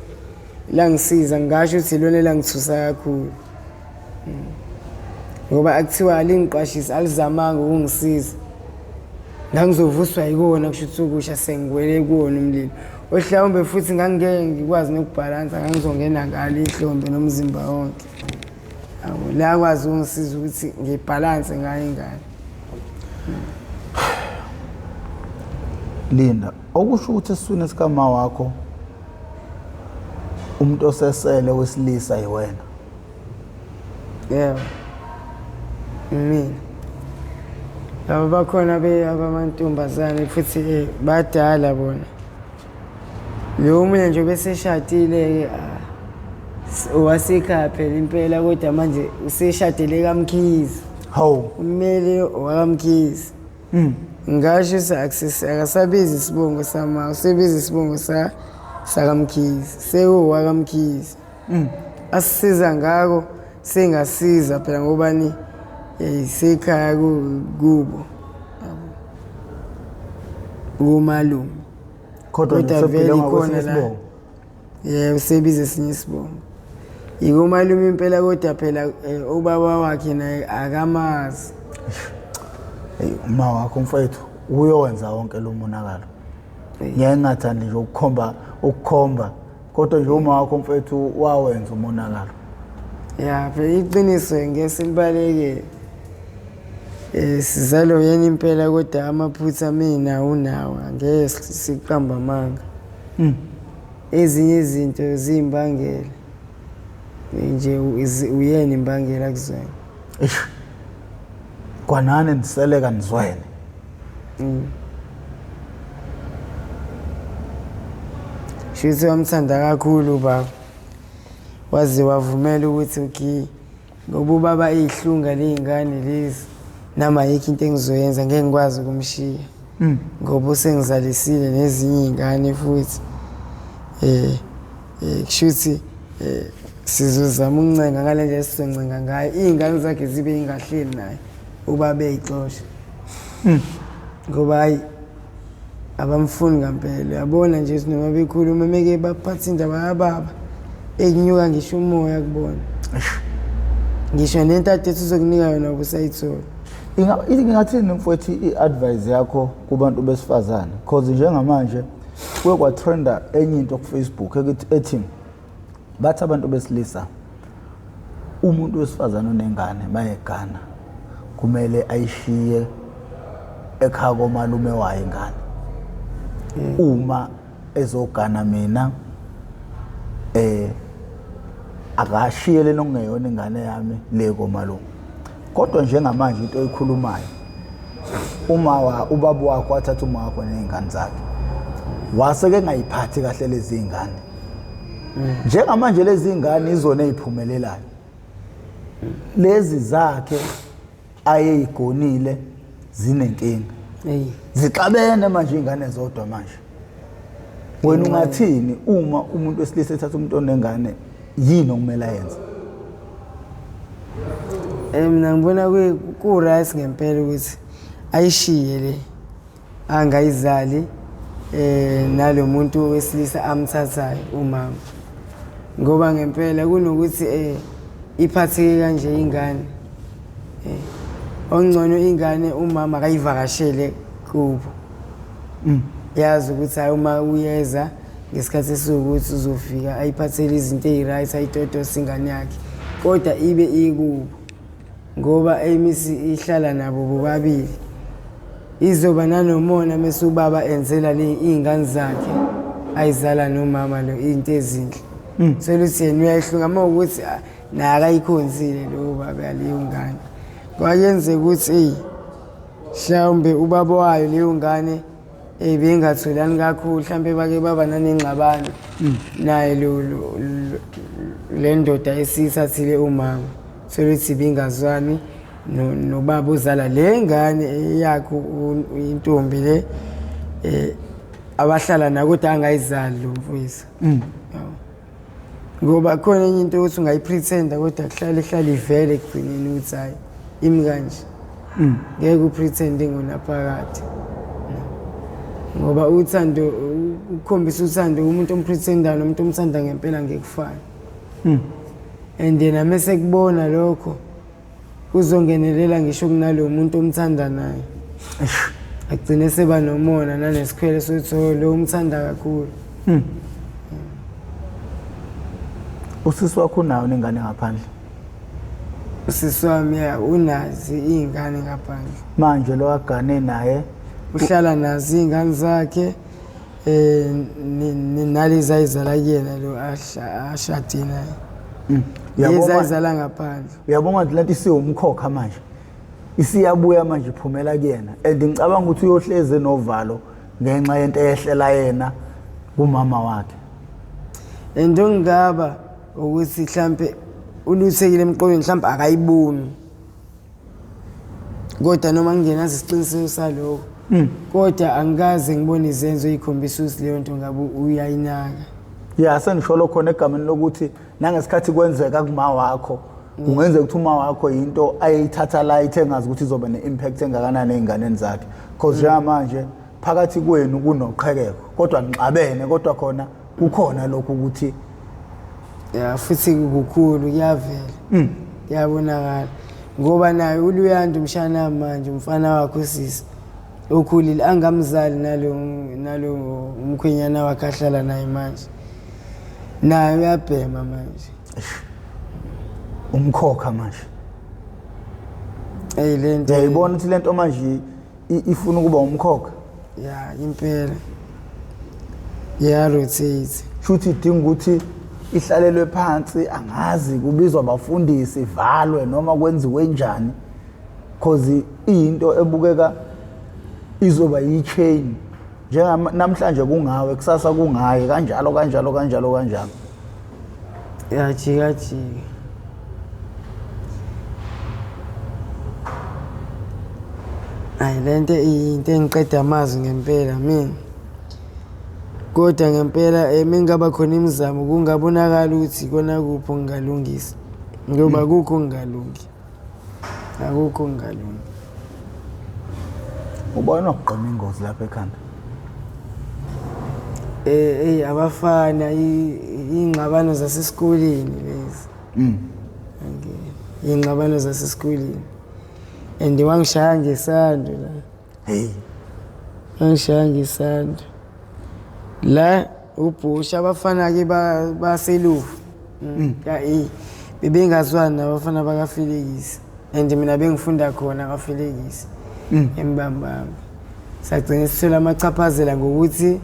la ngisiza ngasho ukuthi lona langithusa kakhulu. Ngoba akuthiwa alingiqwashisa alizamanga ukungisiza. Ngangizovuswa yikona kusho ukuthi ukusha sengiwele kuwona umlilo. Ohlawumbe futhi ngangeke ngikwazi nokubhalansa ngangizongena ngalo ihlombe nomzimba wonke. Yabo la kwazi ukungisiza ukuthi ngibhalanse ngayo ingane. Linda, okusho ukuthi esiswini sikama wakho umuntu osesele wesilisa yiwena. Yebo. Mina. Laba bakhona abamantombazane futhi badala bona. Lo munye nje beseshadile owasekhaya phela impela kodwa manje useshadele kaMkhize. Hawu. Umele wakaMkhize. Ngasho akasabizi isibongo sama, usebiza isibongo sakaMkhize. SewowakaMkhize. Asisiza ngako sengasiza phela ngoba ni sekhaya kubo. Kumalume. Kodwa vele ikhona la. Yebo usebiza esinye isibongo. Ikumalume impela kodwa phela ubaba wakhe naye akamazi. Hey uma wakho mfethu uyowenza wonke lo monakalo. Ngeke ngathandi nje ukukhomba kodwa nje uma wakho mfethu wawenza umonakalo. Ya phela iqiniso ngeke silibaleke. Sizalo yena impela kodwa amaphutha mina unawo angeke siqamba amanga. Ezinye izinto ziyimbangela. Nje uyena imbangela kuzona. Kwanani niseleka nizwene. Shuthi wamthanda kakhulu baba. Waze wavumela ukuthi okay ngoba ubaba ihlunga lezingane lezi nama yikho into engizoyenza ngeke ngikwazi ukumshiya. Ngoba usengizalisile nezinye izingane futhi. Kushuthi Sizozama ukuncenga ngale ndlela esizoncenga ngayo iy'ngane zakhe zibe ingahleli naye uba beyixosha. Ngoba hayi abamfuni ngampela, uyabona nje ukuthi noma bekhuluma meke baphatha indaba yababa ekunyuka ngisho umoya kubona. Ngisho nento ade ethi uzokunika yona ubusayithola. Ingathini mfowethu i-advice yakho kubantu besifazane? Cause njengamanje kuye kwatrenda enye into ku-Facebook ethi bathi abantu besilisa umuntu wesifazane onengane mayegana kumele ayishiye ekhaya komalume wayo ingane. Uma ezogana mina akashiye lena okungeyona ingane yami le komalume. Kodwa njengamanje into oyikhulumayo uma ubaba wakho wathatha uma wakho nezingane zakhe wase ke ngayiphathi kahle lezi zingane. Njengamanje lezi zingane izona eziphumelelayo. Lezi zakhe ayeyigonile zinenkinga. Zixabene manje ingane zodwa manje. Wena ungathini uma umuntu wesilisa ethatha umuntu onengane, yini okumele ayenze? Mina ngibona ku-right ngempela ukuthi ayishiye le angayizali nalo muntu wesilisa amthathayo umama, ngoba ngempela kunokuthi iphatheke kanje ingane. Ongcono ingane umama akayivakashele kubo. Yazi ukuthi hayi uma uyeza ngesikhathi esiwukuthi uzofika ayiphathele izinto eyi-right, ayitotose ingane yakhe, kodwa ibe ikubo ngoba emisi ihlala nabo bobabili. Izoba nanomona mese ubaba enzela le iy'ngane zakhe ayizala nomama lo into ezinhle. Soluthi yena uyayihlunga uma ukuthi naye akayikhonzile lowo baba yaleyo ngane. Kwayenzeka ukuthi eyi mhlawumbe ubaba wayo leyo ngane bengatholani kakhulu, mhlawumbe bake baba nanengxabano naye le ndoda esiyithathile umama. Soluthi bingazwani nobaba uzala le ngane yakho intombi le abahlala nayo kodwa angayizali lo mfowethu. Ngoba khona enye into ukuthi ungayipretenda kodwa kuhlale ihlale ivele ekugcineni ukuthi hayi imi kanje. Ngeke upretende ngonaphakade. Ngoba uthando, ukukhombisa uthando umuntu ompretendayo nomuntu omthanda ngempela ngeke kufane. And yena mese kubona lokho kuzongenelela ngisho kunalo muntu omthanda naye. Agcine seba nomona nanesikhwele sokuthi lo umthanda kakhulu. Usisi wakho unayo nengane ngaphandle? Usisi wami ya unazi iy'ngane ngaphandle. Manje lo agane naye uhlala nazo iy'ngane zakhe nalezi ayizala kuyena lo ashade naye. Lezi ayizala ngaphandle. Uyabona ukuthi lento isiwumkhokha manje. Isiyabuya manje iphumela kuyena. And ngicabanga ukuthi uyohleze novalo ngenxa yento eyehlela yena kumama wakhe. And ongaba ukuthi mhlambe uluthekile emqondweni, mhlambe akayiboni. Kodwa noma ngingenazo isiqiniseko salokho, kodwa angikaze ngibone izenzo ezikhombisa ukuthi leyo nto ngabe uyayinaka. Ya, sengisho khona egameni lokuthi nangesikhathi kwenzeka kuma wakho kungenzeka ukuthi uma wakho into ayithatha light engazi ukuthi izoba ne-impact engakanani ey'nganeni zakhe. Because njengamanje phakathi kwenu kunoqhekeko kodwa nixabene, kodwa khona kukhona lokhu ukuthi ya futhi kukhulu kuyavela. Kuyabonakala ngoba naye uLuyanda umshana manje umfana wakhe usisi okhulile angamzali nalo umkhwenyana wakhe ahlala naye manje, naye uyabhema manje. Umkhokha manje. Ey lento uyayibona ukuthi lento manje ifuna ukuba umkhokha. Ya impela ya rotate. Shuthi idinga ukuthi ihlalelwe phansi, angazi kubizwa abafundisi ivalwe noma kwenziwe njani, cause into ebukeka izoba yi-chain. Njenga namhlanje kungawe, kusasa kungaye, kanjalo kanjalo kanjalo kanjalo. Ya jika jika. Ayi lento into engiqeda amazwi ngempela mina. Kodwa ngempela mengaba khona imizamo kungabonakala ukuthi ikona kuphi okungalungisa ngoba akukho okungalungi, akukho okungalungi. Ubona ukugqema ingozi lapha ekhanda? Eyi abafana iy'ngxabano zasesikoleni lezi. Iy'ngxabano zasesikoleni and wangishaya ngesando la. Hey. Wangishaya ngesando la ubhusha abafana-ke baselufu ya eyi bebengazwani nabafana bakaFelekisi and mina bengifunda khona kaFelekisi eMbambamba. Sagcina sithola amachaphazela ngokuthi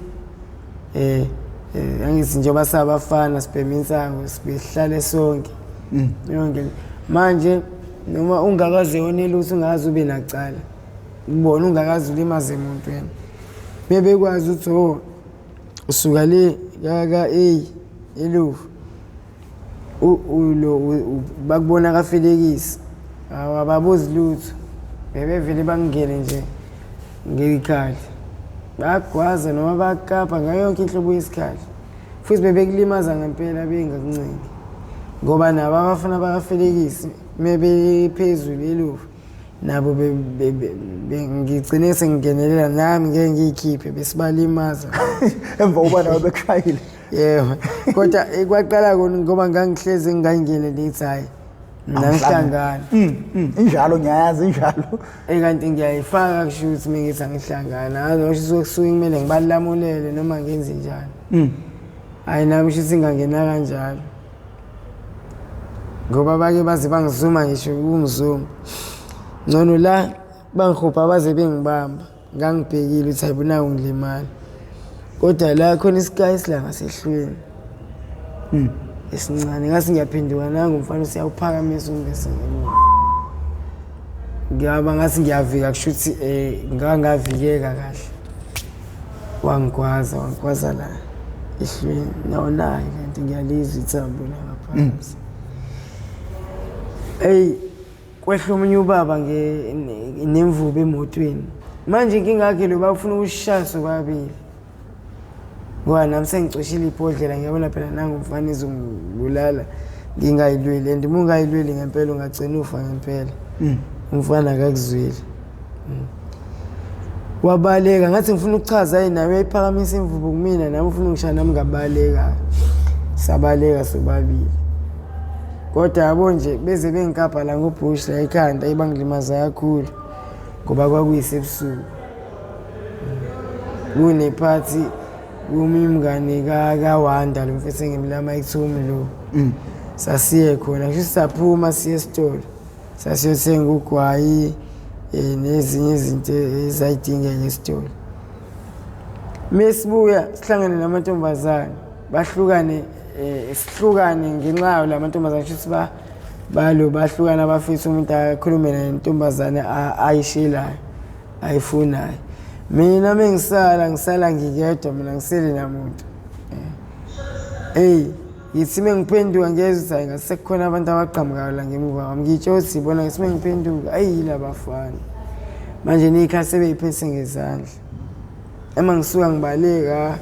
angithi njengoba sabafana sibhema insango sibehlale sonke yonke. Manje noma ungakaze wone lutho ungaze ube nacala ubona ungakaze ulimaze muntu wena, bebekwazi ukuthi oh usuka le ka A elufu lo bakubona kaFelekisi ababuzi lutho, bebevele bangene nje ngeyikhali bagwaza noma bakapa ngayo yonke inhlobo yesikhali, futhi bebekulimaza ngempela bengakuncengi ngoba nabo abafana bakaFelekisi mebephezulu elufu nabo ngigcine sengingenelela nami ngeke ngiyikhiphe besibalimaza emva kokuba nabo bekushayile. Yebo, kodwa kwaqala kona ngoba ngangihlezi ngingayingeneli ngithi hhayi nangihlangana. Injalo ngiyayazi injalo. Kanti ngiyayifaka kusho ukuthi uma ngithi angihlangana angazi ngisho ukuthi kusuke kumele ngibalamulele noma ngenze njani. Hhayi nami kusho ukuthi ngingangena kanjalo ngoba bake baze bangizuma ngisho ukungizuma ngcono la bangihupha baze bengibamba ngangibhekile ukuthi hayi bona ngilimala, kodwa la khona isikayi sila ngasehlweni esincane ngase ngiyaphenduka nangu umfana usiyawuphakamisa umbese ngemuva, ngiyaba ngathi ngiyavika kusho ukuthi ngangavikeka kahle. Wangigwaza wangigwaza la ehlweni nawo nayo lento ngiyalizwa ithambo la ngaphansi. Eyi kwehla omunye ubaba nemvubu emotweni. Manje inkinga yakhe lo bafuna ukushaya sobabili ngoba nami sengicoshile ibhodlela ngiyabona phela nangu umfana izongibulala ngingayilweli and uma ungayilweli ngempela ungagcina ufa ngempela. Umfana akakuzweli. Wabaleka ngathi ngifuna ukuchaza yini naye uyayiphakamisa imvubu kumina nami ufuna ungishaya nami ngabaleka. Sabaleka sobabili. Kodwa yabo nje beze bengikapha la ngobhushi la ekhanda ibangilimaza kakhulu ngoba kwakuyisebusuku. Kunephathi omunye umngane kaWanda lo mfethu engimlama ekuthiwa umlu. Sasiye khona ngisho saphuma siye esitolo sasiyothenga ugwayi nezinye izinto ezayidingeka esitolo. Mesibuya sihlangane namantombazane bahlukane sihlukane ngenxa yawo la mantombazane kusho ukuthi balo bahlukana bafisa umuntu akhulume nentombazane ayishelayo ayifunayo. Mina mengisala ngisala ngingedwa mina ngisele namuntu. Eyi ngithi mengiphenduka ngiyezwa ukuthi hayi ngase kukhona abantu abaqhamukayo la ngemuva kwami ngitsho ukuthi bona ngithi mengiphenduka ayi yilabafana manje ney'khathi sebeyiphethe ngezandla. Uma ngisuka ngibaleka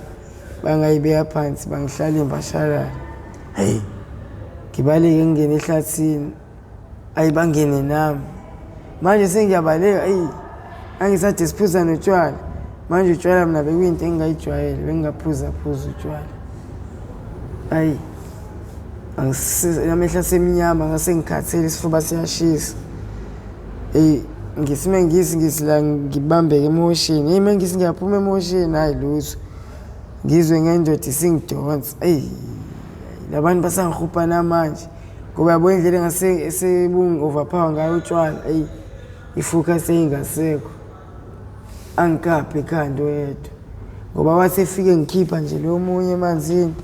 bangayibeka phansi bangihlala imbashalala. Hey. Ngibaleke ngingene ehlathini ayi bangene nami. Manje sengiyabaleka eyi angisade siphuza notshwala. Manje utshwala mina bekuyinto engingayijwayele bengingaphuza phuza utshwala. Ayi amehlo asemnyama ngase ngikhathele isifuba siyashisa. Eyi ngithi mengisi ngithi la ngibambeke emosheni. Eyi mengisi ngiyaphuma emosheni hayi lutho. Ngizwe ngendoda isingidonsa. Eyi labantu basangihupha namanje ngoba yabo indlela engase esebungi-overpower ngayo utshwala eyi i-focus seyingasekho. Angikaphi ekhanda oyedwa ngoba wathi efike ngikhipha nje lo munye emanzini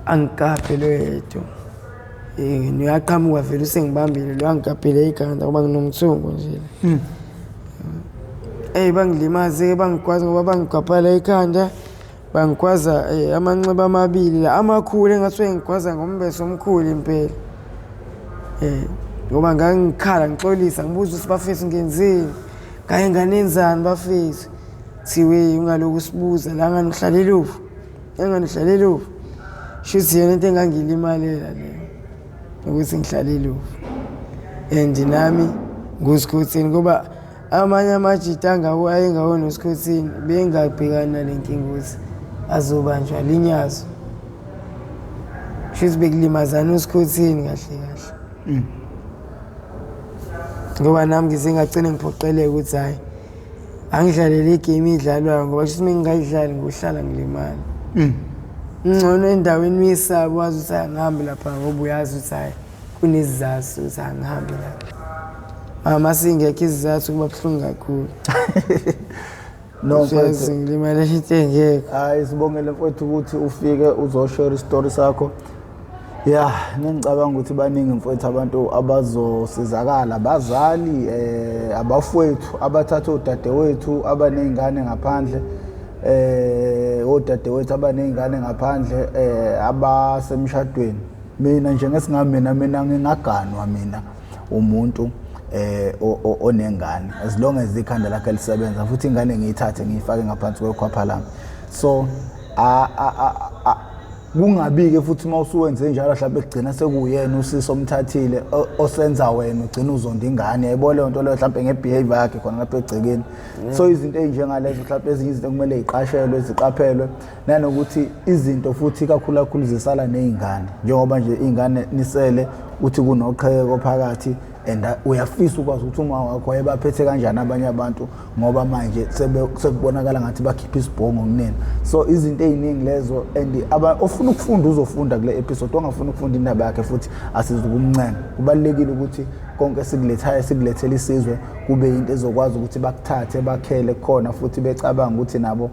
angikaphe lo yedwa. Uyaqhamuka vele usengibambile lo angikapile ikhanda ngoba nginomthungo nje. Eyi bangilimaze-ke bangigwaza ngoba bangigwabhala ekhanda bangigwaza amanxeba amabili la amakhulu engathi ngigwaza ngombeso omkhulu impela. Ngoba ngangikhala ngixolisa ngibuza ukuthi bafethu ngenzeni, ngaye nganenzani bafethu. Kuthiwe ungalokhu usibuza la ngani uhlala elufu. Engane uhlale elovu. Shuthi yona into engangilimalela leyo ukuthi ngihlale elovu. And nami ngusikhotheni ngoba amanye amajita angawo ayengawona usikhotheni bengabhekani nale nkinga ukuthi azobanjwa linyazo. Shuthi bekulimazana usikhotheni kahle kahle. Ngoba nami ngize ngagcina ngiphoqeleka ukuthi hhayi angidlalele igame idlalwayo ngoba shuthi uma ngingayidlali ngohlala ngilimala. Ngcono endaweni uyesaba wazi ukuthi angihambi lapha ngoba uyazi ukuthi hhayi kunesizathu ukuthi angihambi lapha. Mama singekho isizathu kuba buhlungu kakhulu. No mfethu. Uyazi ngilimalela into engekho. Hayi sibongele mfowethu ukuthi ufike uzoshare isitori sakho. Ya, ngicabanga ukuthi baningi mfowethu abantu abazosizakala, abazali, abafowethu abathatha odadewethu abanezingane ngaphandle, odadewethu abanezingane ngaphandle, abasemshadweni. Mina nje ngesingami mina ngingaganwa mina umuntu onengane as long as ikhanda lakhe lisebenza futhi ingane ngiyithathe ngiyifake ngaphansi kwekhwapha lami. So kungabi-ke futhi uma usuwenze njalo mhlawumbe kugcina sekuyena usisi omthathile osenza wena ugcina uzonda ingane, yayibona leyo nto leyo mhlawumbe nge-behavior yakhe khona lapha egcekeni. So izinto ey'njengalezo mhlawumbe ezinye izinto kumele y'qashelwe ziqaphelwe, nanokuthi izinto futhi kakhulu kakhulu zisala ney'ngane, njengoba nje iy'ngane nisele uthi kunoqhekeko phakathi and uyafisa ukwazi ukuthi uma wakho wayebaphethe kanjani abanye abantu ngoba manje sekubonakala ngathi bakhipha isibhongo kunina. So izinto ey'ningi lezo and ofuna ukufunda uzofunda kule episode, ongafuni ukufunda indaba yakhe futhi asizukumncenga. Kubalulekile ukuthi konke sikulethayo sikulethele isizwe kube into ezokwazi ukuthi bakuthathe bakhele khona futhi becabanga ukuthi nabo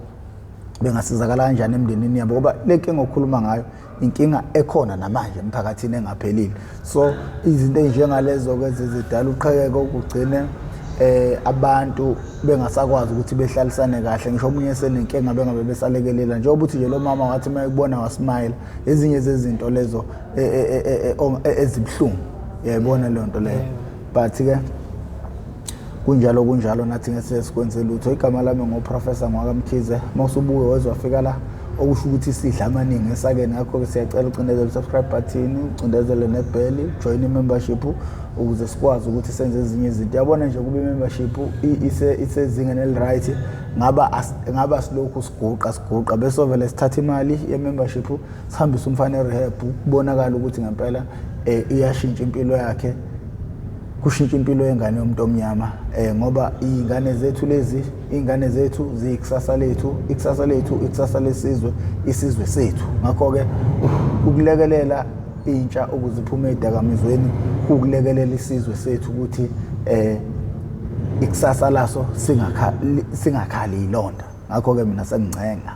bengasizakala kanjani emndenini yabo, ngoba le nkinga okhuluma ngayo inkinga ekhona namanje emphakathini engaphelile. So izinto ey'njengalezo-ke zidala uqhekeko kugcine abantu bengasakwazi ukuthi behlalisane kahle, ngisho omunye esenenkinga bengabe besalekelela. Njengoba uthi nje lo mama wathi uma ekubona wasmayila, ezinye zezinto lezo ezibuhlungu, uyayibona leyo nto leyo. But-ke kunjalo kunjalo, nathi ngeke sikwenze lutho. Igama lami nguProfessor Ngwakamkhize. Uma usubuye wezwa wafika la, okusho ukuthi sidla amaningi esakeni. Ngakho-ke siyacela ucindezele u-subscribe button, ucindezele nebheli, join i-membership ukuze sikwazi ukuthi senze ezinye izinto. Yabona nje kuba i-membership isezingeni eli-right, ngaba silokhu siguqa bese vele sithatha imali ye-membership sihambise umfana e-rehab, kubonakala ukuthi ngempela iyashintsha impilo yakhe, kushintsha impilo yengane yomuntu omnyama, ngoba iy'ngane zethu lezi, iy'ngane zethu ziyikusasa lethu, ikusasa lethu, ikusasa lesizwe, isizwe sethu. Ngakho-ke ukulekelela intsha ukuze iphume ey'dakamizweni kukulekelela isizwe sethu ukuthi ikusasa laso singakhali ilonda. Ngakho-ke mina sengincenga.